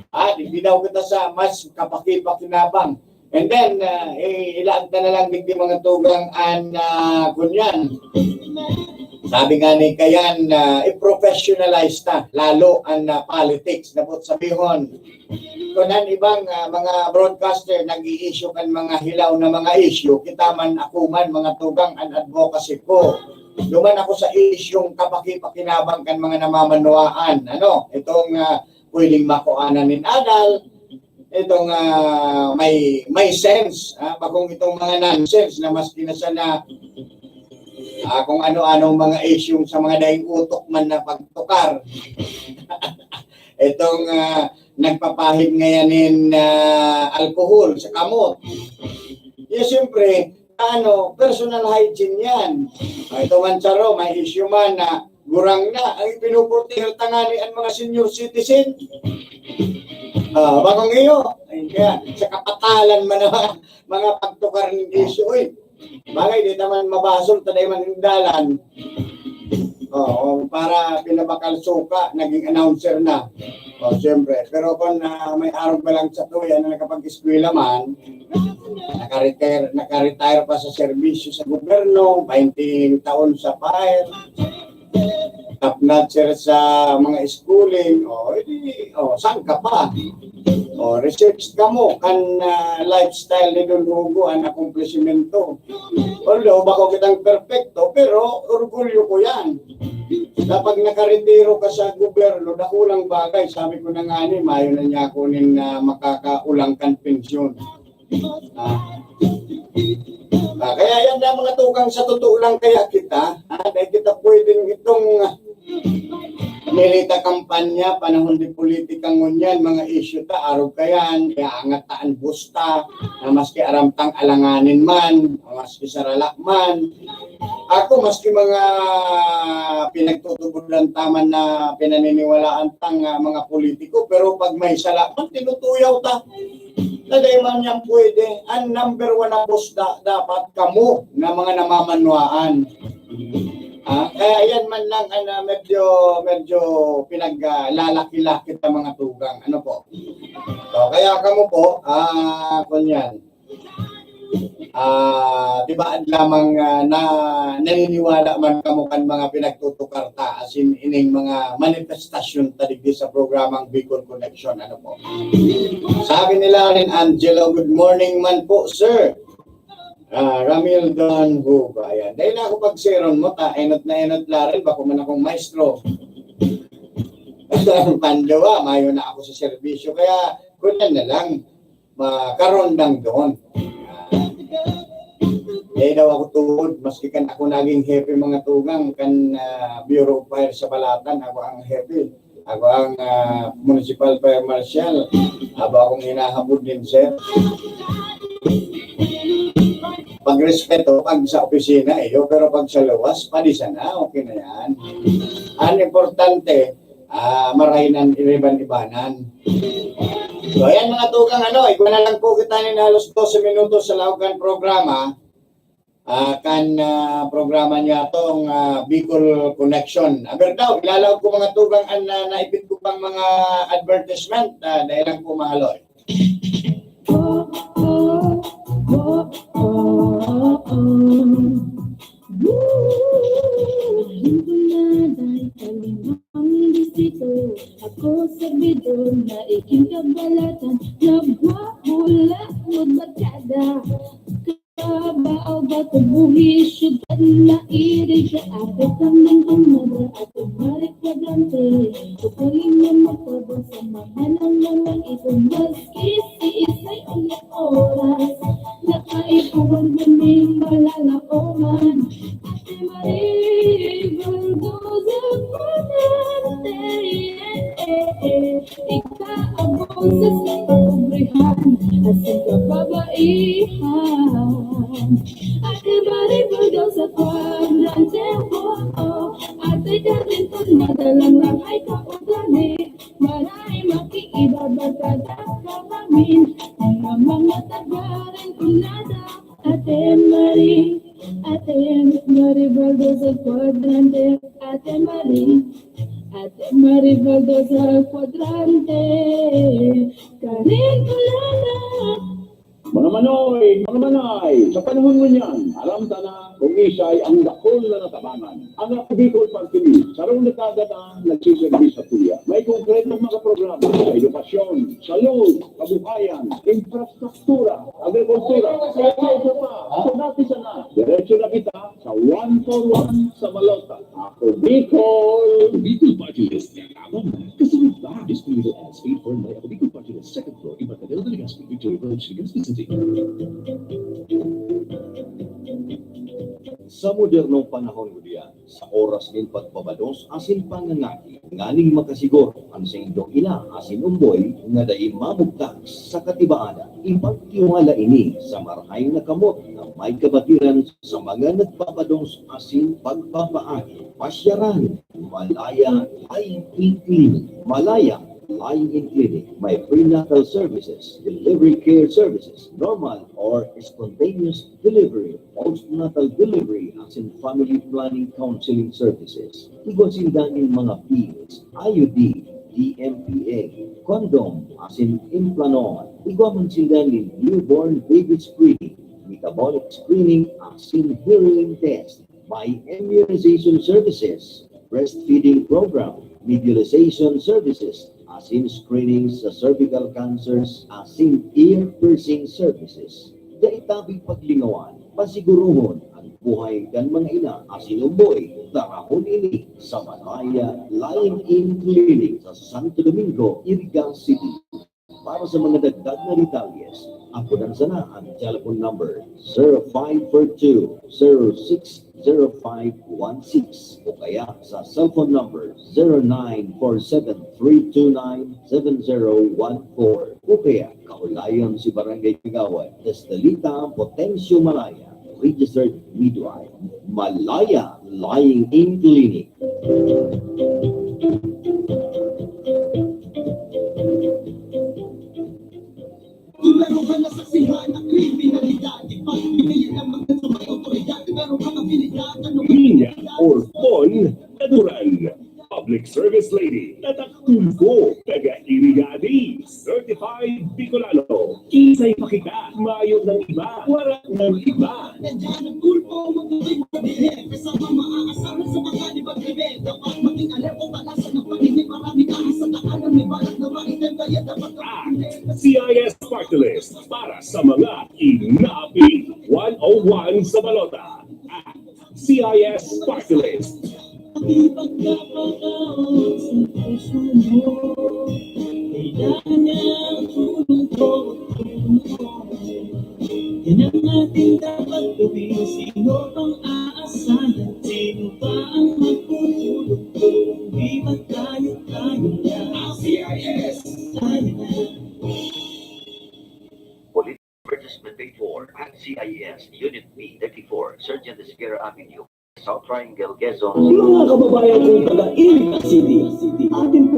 Ah, di daw kita sa mas kapakipakinabang. And then, uh, ilaag ta na lang digdi mga tugang an uh, kunyan. Sabi nga ni Kayan, uh, i-professionalize ta lalo an uh, politics. Dapat sabihon, kung an ibang uh, mga broadcaster nag-i-issue kan mga hilaw na mga issue, kita man, ako man, mga tugang, an advocacy ko. Duman ako sa isyung kapakipakinabang kan mga namamanwaan. Ano? Itong uh, pwedeng makuanan nin adal, itong uh, may may sense, ah, bakong itong mga nonsense na maski na sana uh, kung ano-anong mga issue sa mga daing utok man na pagtukar. Itong uh, nagpapahid ngayon nin uh, alcohol sa kamot. Yung siyempre, ano, personal hygiene yan. Ito man, Charo, may issue man na gurang na ang ipinupurtihal tangani ang mga senior citizen. Uh, bakong iyo, kaya sa kapatalan man ang mga pagtukar ng issue, uy, bagay, di naman mabasol, taday man yung dalan. Oo, para pinabakal suka, naging announcer na. O, siyempre. Pero kung uh, may arog ba lang sa tuya na nakapag-eskwela man, nakaretire, nakaretire pa sa serbisyo sa gobyerno, twenty taon sa fire, top notcher sa mga schooling, o, edi, o, saan ka pa? O, research ka mo, kan uh, lifestyle ni Don Hugo, ang akomplishmento. Although, bako kitang perpekto, pero orgulyo ko yan. Kapag nakaretiro ka sa gobyerno, dakulang bagay. Sabi ko na nga ni, mayo na niya ako nin uh, makakaulang kan pensyon. Ah. Ah, kaya yan na mga tugang, sa totoo lang kaya kita, ah, dahil kita pwedeng itong ah, milita kampanya, panahon di politika ngunyan, mga issue ta, arog kayan, iaangat ta an busta, na maski aram tang alanganin man, o maski sarala man. Ako, maski mga pinagtutubulan taman na pinaniniwalaan tang uh, mga politiko, pero pag may sala man, tinutuyaw ta. Taday man yan pwede. Ang number one na boss da, dapat kamo na mga namamanwaan. Ah, kaya yan man lang ano, medyo medyo pinaglalaki-laki ta mga tugang. Ano po? So, kaya kamo po, ah, kunyan. Ah, di ba lamang uh, na naniniwala man kamo kan mga pinagtutukar ta, as in ining mga manifestasyon ta digdi sa programang Bicol Connection, ano po? Sabi nila rin, Angelo, good morning man po, sir. Ah, Ramil Don Hugo, ayan. Dahil na ako pagseron mo, ta, enot na enot la rin, bako man akong maestro. Ang pandawa, mayo na ako sa serbisyo. Kaya, kunan na lang, makarondang doon. Eh daw ako tuod, maski kan ako naging hepe mga tugang, kan uh, Bureau of Fire sa Balatan, ako ang hepe. Ako ang uh, Municipal Fire Marshal. Aba akong hinahabod din, sir. Pag respeto, pag sa opisina, iyo, pero pag sa luwas, padi sana, okay na yan. Ang importante, ah, marainan iriban-ibanan. So, ayan mga tugang, ano, igwa na lang po kita nin halos dose minutos sa laog kan programa. Ah, kan ah, programa niya tong ah, Bicol Connection. Aber daw, ilalaog ko mga tugang an ah, naipit ko pang mga advertisement. Ah, dahil lang po mahaloy. Ako sa bidon na iking kabalatan, nagwawala, magbarkada. Kabao ba kabuhi, syudad na iri ka, ako kang nang kumabra, ako marik kwadrante, ako yung magpabasa, mga nang nalang ito, maski si isay ang oras, nakaipuan mo ning malalaoman. Ate Marie, buldoza kwadrante, eh, eh, eh. Ikaabot sa singkapobrihan, asin kababaihan. Ate Marie, buldoza kwadrante, oh, oh. Ate Carlin, kung madalang lang ay kaugali, maray makiiba, barkada ka kami, mga mga tagarin ko nada. Ate Marie, Ate Marie Baldoza Cuadrante, Ate Marie, Ate Marie Baldoza Cuadrante, Karen Culala. Mga manok. Mga manay, sa panahon ngunyan, aram ta na kung isay ang dakul na natabangan. Ang Ako Bicol Party List, sarong dekada na nagsiserbi sa tuya. May konkretong mga programa sa edukasyon, salud, kabuhayan, infrastruktura, agrikultura, kaya sa iba pa. Kung natin sana, diretso na kita sa one for one sa balota. Ako Bicol! Bicol Party List, laban na. Kasunod pa, Distrito S, eight four nine, Ako Bicol Party List, second floor, Embarcadero de Legazpi, Victoria Village, Legazpi City. Sa modernong panahon, Julian, sa oras nin pagpabados asin pangangaki, nganing makasiguro an saindong ina asin omboy nga dai mabugtak sa katibaanan, ipagtiwala ini sa marahay na kamot na may kabatiran sa mga nagpapados asin pagpapaagi. Pasyaran, Malaya Lying-in Clinic. Malaya Lying-in Clinic may prenatal services, delivery care services, normal or spontaneous delivery, postnatal delivery, asin family planning counseling services. Igwa sinda nin mga pills, I U D, D M P A, condom, asin implanon. Igwa man sinda nin newborn baby screening, metabolic screening, asin hearing test. May immunization services, breastfeeding program, nebulization services, asin screening sa cervical cancers, asin ear piercing services. Dai tabing paglingawan, pasiguruhon an buhay kan mga ina asin omboy. Darahon ini sa Malaya Lying-in Clinic sa Santo Domingo, Iriga City. Para sa mga dagdag na detalyes, apodan sana ang telephone number zero five four two, zero six zero five one six o kaya sa cellphone number zero nine four seven three two nine seven zero one four o kaya Kaulayon si Barangay Kagawad, Estelita Potencio Malaya, registered midwife, Malaya Lying-in Clinic. Linya Orpon Kaduran, Public Service Lady, tatak Tulfo, taga Irigati, certified Bicolano. Kisay pa kita, mayo ng iba, wala ng iba. Nandiyan ang Tulfo, magiging mabilis, kasama maaasar sa mga libag-libag. Dapat maging alerto, pag-asa ng pag-ibig, marami ka sa takalan, may balak na maitim, kaya dapat C I S Party List para sa mga inapi. One oh one sa balota. At C I S Party List. Ipagkapakaon sa puso mo. Kailangan niya ang tulong ko. Yan ang ating dapat gawin. Sino pang aasahan? Sino pa ang magtutulong kung di ba tayo, tayo lang? C I S. Tayo lang. Advertisement paid for at C I S, Unit B thirty-four, Sergeant Esguerra Avenue, South Triangle, Quezon City. Mga kababayan kong taga Iriga City, atin po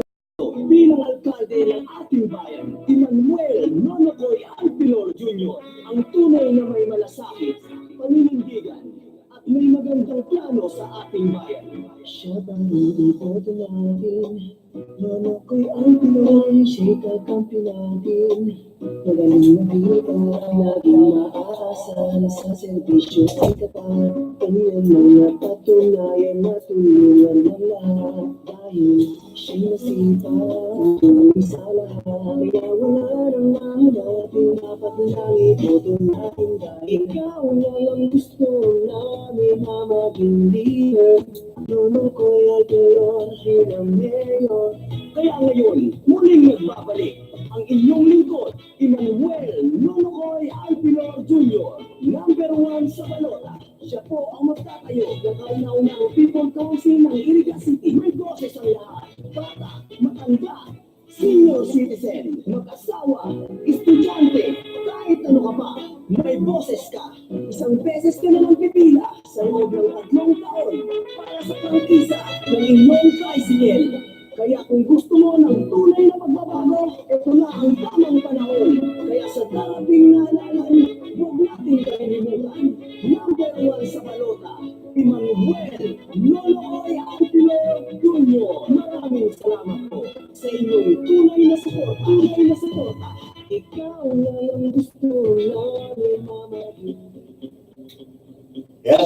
bilang alkalde ng ating bayan, Emmanuel Nonokoy Alpilor Junior, ang tunay na may malasakit, paninindigan, at may magandang plano sa ating bayan. Siya ba ang iboto natin? Nonokoy Alpilor, siya'y kakampi natin. Magaling na bida, laging maaasa na sa serbisyo ay tapat. Kanyang mga patunayan, matulungan ng lahat. Dahil siya'y masipag, sa lahat. Kaya wala nang mahanap, yung dapat lang iboto natin. Dahil ikaw na lang gusto namin na maging leader. Nonokoy Alpilor, bilang mayor. Kaya ngayon, muling nagbabalik ang inyong lingkod, Emmanuel Nonokoy Alpilor Junior, number one sa balota. Siya po ang magtatayo ng kauna-unahang People Council ng Iriga City. May boses ang lahat, bata, matanda, senior citizen, mag-asawa, estudyante, kahit ano ka pa, may boses ka. Isang beses ka na lang pipila sa loob ng tatlong taon para sa prangkisa ng inyong tricycle. Kaya kung gusto mo ng tunay na pagbabago, ito na ang tamang panahon. Kaya sa darating na halalan, huwag nating kalilimutan. Number one sa balota, Emmanuel Nonokoy Alpilor Junior. Maraming salamat po sa inyong tunay na suporta. Tunay na suporta. Yes,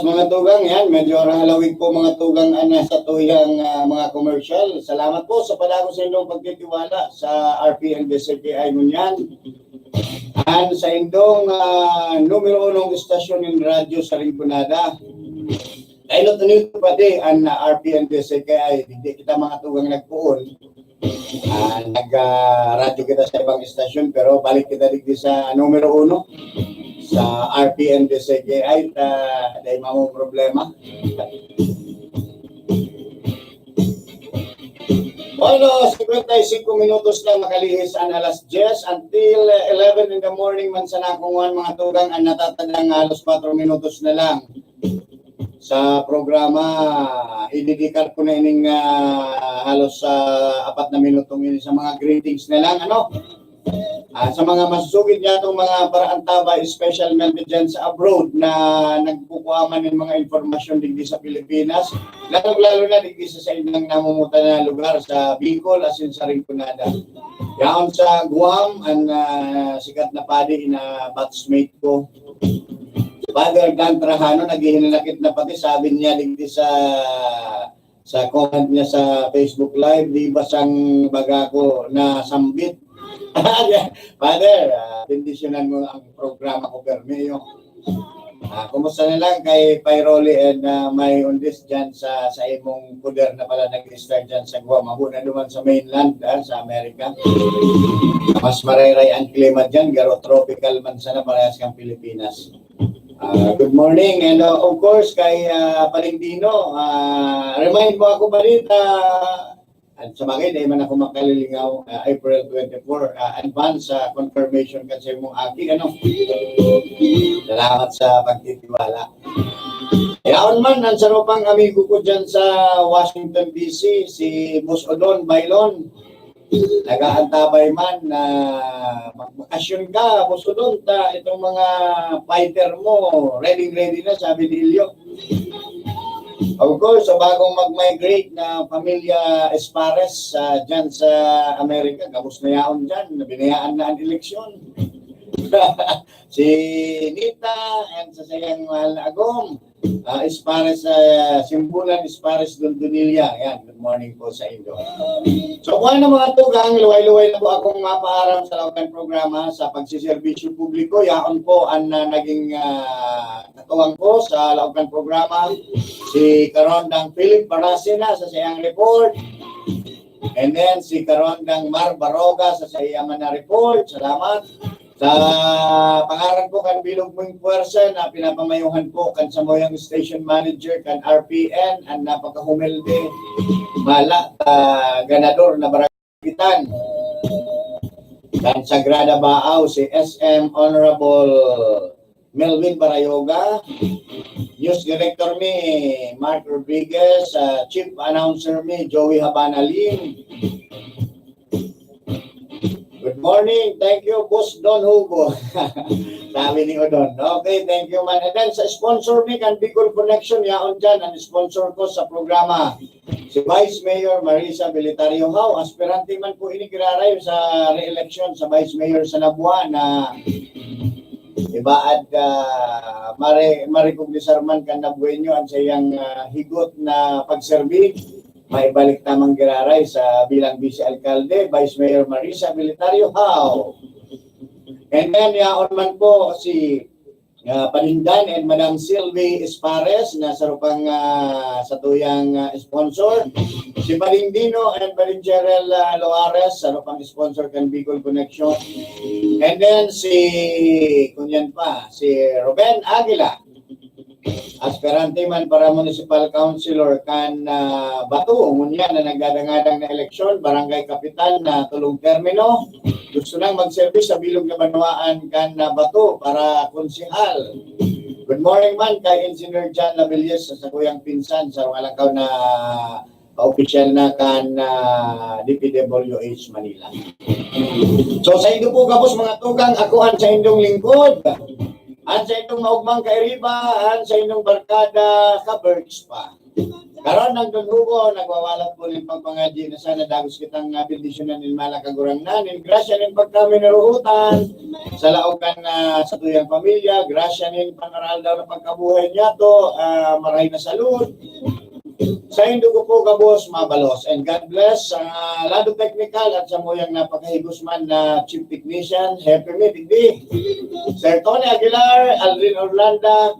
mga tugang, yan. Medyo halawig po, mga tugang, ang, ah, satuyang, ah, mga commercial. Salamat po sa palagi sa inyong pagtitiwala sa R P N D S K I ngunyan. An sa indong, ah, numero unong estasyon nin radyo sa Rinconada. Dahil ito nito pati ang, ah, R P N D S K I, hindi kita, mga tugang, nagpoon. Ah, nag, ah, radyo kita sa ibang estasyon, pero balik kita digdi sa numero uno, sa R P N D S K I, ta dai mamong problema. Bueno, cincuenta y cinco minutos na makalihis an alas diyes until, eh, eleven in the morning man sana kung mga tugang, ang natatandang halos kwatro minutos na lang sa programa. Idedikar ko na ining, ah, halos, ah, apat na minutong ini sa mga greetings na lang, ano? Ah, sa mga masusugid niya itong mga paraantabay, especialmente dyan sa abroad na nagkukuha man ng mga impormasyon digdi sa Pilipinas, lalong-lalo na digdi sa saindang namumutan na lugar sa Bicol, asin sa Rinconada. Yaon sa Guam, ang, ah, sikat na padi na batchmate ko. Father Dan Trajano, naghihinanakit na pati, sabi niya digdi sa, sa comment niya sa Facebook Live, "Di ba sang baga ko nasambit?" Father, ah, bendisyonan mo ang programa ko, Bermeo. Ah, kumusta na lang kay Pai Rolly and, ah, May Undis dyan sa, sa imong poder na pala nag-start dyan sa Guam? Mabu na duman sa mainland, ah, sa Amerika. Mas marayray ang klima dyan, garo tropical man sana, parehas kang Pilipinas. Ah, good morning, and, uh, of course, kay, ah, Palentino, ah, remind mo ako, balita. At sa bagay, dahil man ako makalilingaw, ah, April twenty-four, ah, advance, ah, confirmation kan sa imong aki, ano? Salamat sa pagtitiwala. Yaon man, ang sarupang amigo ko dyan sa Washington, D C, si Boss Odon Bailon. Nag-aantabay man na magbakasyon ka, Boss Odon, ta itong mga fighter mo, ready-ready na, sabi ni Ilyo. Of course, sa bagong mag-migrate na pamilya Espares, ah, dyan sa Amerika, gabos na yaon dyan, binayaan na ang eleksyon. Si Nita and sa sayang mahal na agom, ah, Espares, ah, Simbulan Espares Dundunilla. Yan, good morning po sa inyo. So, buhay na mga tugang, luway-luway na po akong mapaaram sa laog kan programa sa pagsiserbisyo publiko. Yaon po ang, ah, naging, ah, katuwang ko sa laog kan programa. Si Karondang Philip Barasina sa sayang report. And then, si Karondang Mar Baroga sa sayang man na report. Salamat. Sa pangaran po kan Bilog Mong Puwersa na pinapamayuhan po kan samuyang station manager kan R P N, ang napakahumilde, mala, ah, ganador na barangay kapitan kan Sagrada Baaw, si S M Honorable Melvin Barayoga, News Director mi, Mark Rodriguez, ah, Chief Announcer mi, Joey Habana Lim. Good morning. Thank you, Boss Don Hugo. Sabi ni Odon. Okay, thank you, man. And then sa sponsor mi kan Bicol Connection, yaon dyan, ang sponsor ko sa programa, si Vice Mayor Marisa Belitario Howe. Aspirante man po ini giraray sa re-election sa Vice Mayor sa Nabua na ibaad, ah, mare-, marecognisar man kan Nabueño ang sayang, ah, higot na pagserbi. Maibalik tamang giraray sa bilang Vice Alkalde, Vice Mayor Marisa Belitario Howe. And then, yaon man po si, ah, Panindan and Madam Sylvie Espares na sarupang, ah, satuyang, ah, sponsor. Si Pading Dino and Pading Cheryl, ah, Loares, sarupang sponsor kan Bicol Connection. And then si, kunyan pa, si Ruben Aguila, aspirante man para municipal councilor kan, ah, Bato, ngunyan na nagdadangadang na eleksyon, barangay kapitan na tulong termino. Gusto nang magserbis sa bilog na banwaan kan, ah, Bato para konsehal. Good morning man kay Engineer John Labillas sa sakuyang pinsan sa Rumalangkaw na kaopisyal na kan, ah, D P W H Manila. So, sa indo po gabos, mga tugang, ako ang sa indong lingkod, ang sa indong maugmang kairiba, ang sa indong barkada, ka-Berks pa. Karon, ang Don Hugo, nagwawalat po nin pagpangadyi na sana dagos kitang, ah, bendisyonan nin malang Kagurangnan, nin grasya nin pagkaminuruhotan, sa laog kan, ah, satuyang pamilya, grasya nin pangaraal daw na pagkabuhay niyato, ah, marahay na salud. Saindo ko po gabos mabalos. And God bless, ah, Lado Technical at samuyang napakahigos man na Chief Technician, Happy Me, digdi. Sir Tony Aguilar, Aldrin Orlanda,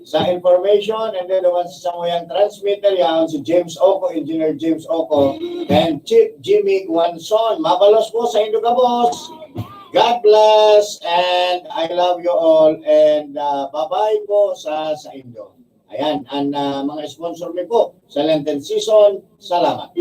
sa information, and then the ones sa samuyang transmitter, yaon si James Oco, Engineer James Oco, and Chief Jimmy Guanzon. Mabalos po saindo gabos. God bless, and I love you all, and, ah, bye-bye po sa saindo. Ayan, ang, ah, mga sponsor mi po sa Lenten season. Salamat.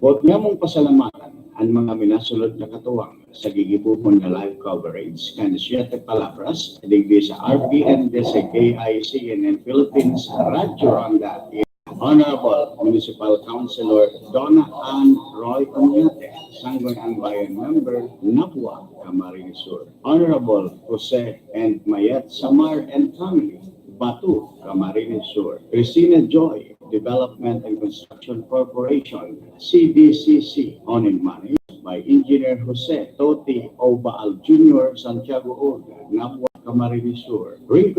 Boot nyamong pasalamatan an mga minasunod na katuwang sa gigibohon na live coverage kan Siete Palabras digdi sa R P N D S, K I C N N Philippines, Radyo Ronda, Honorable Municipal Councilor Donna Ann Roy Onyate, Sangguniang Bayan Member, Nabua, Camarines Sur, Honorable Jose and Mayet Samar and family, Batu, Camarines Sur, Cristina Joy, Development and Construction Corporation, C D C C, owned and managed by Engineer Jose Toti Obaal Junior, Santiago Orga, Nabua, Camarines Sur. Ring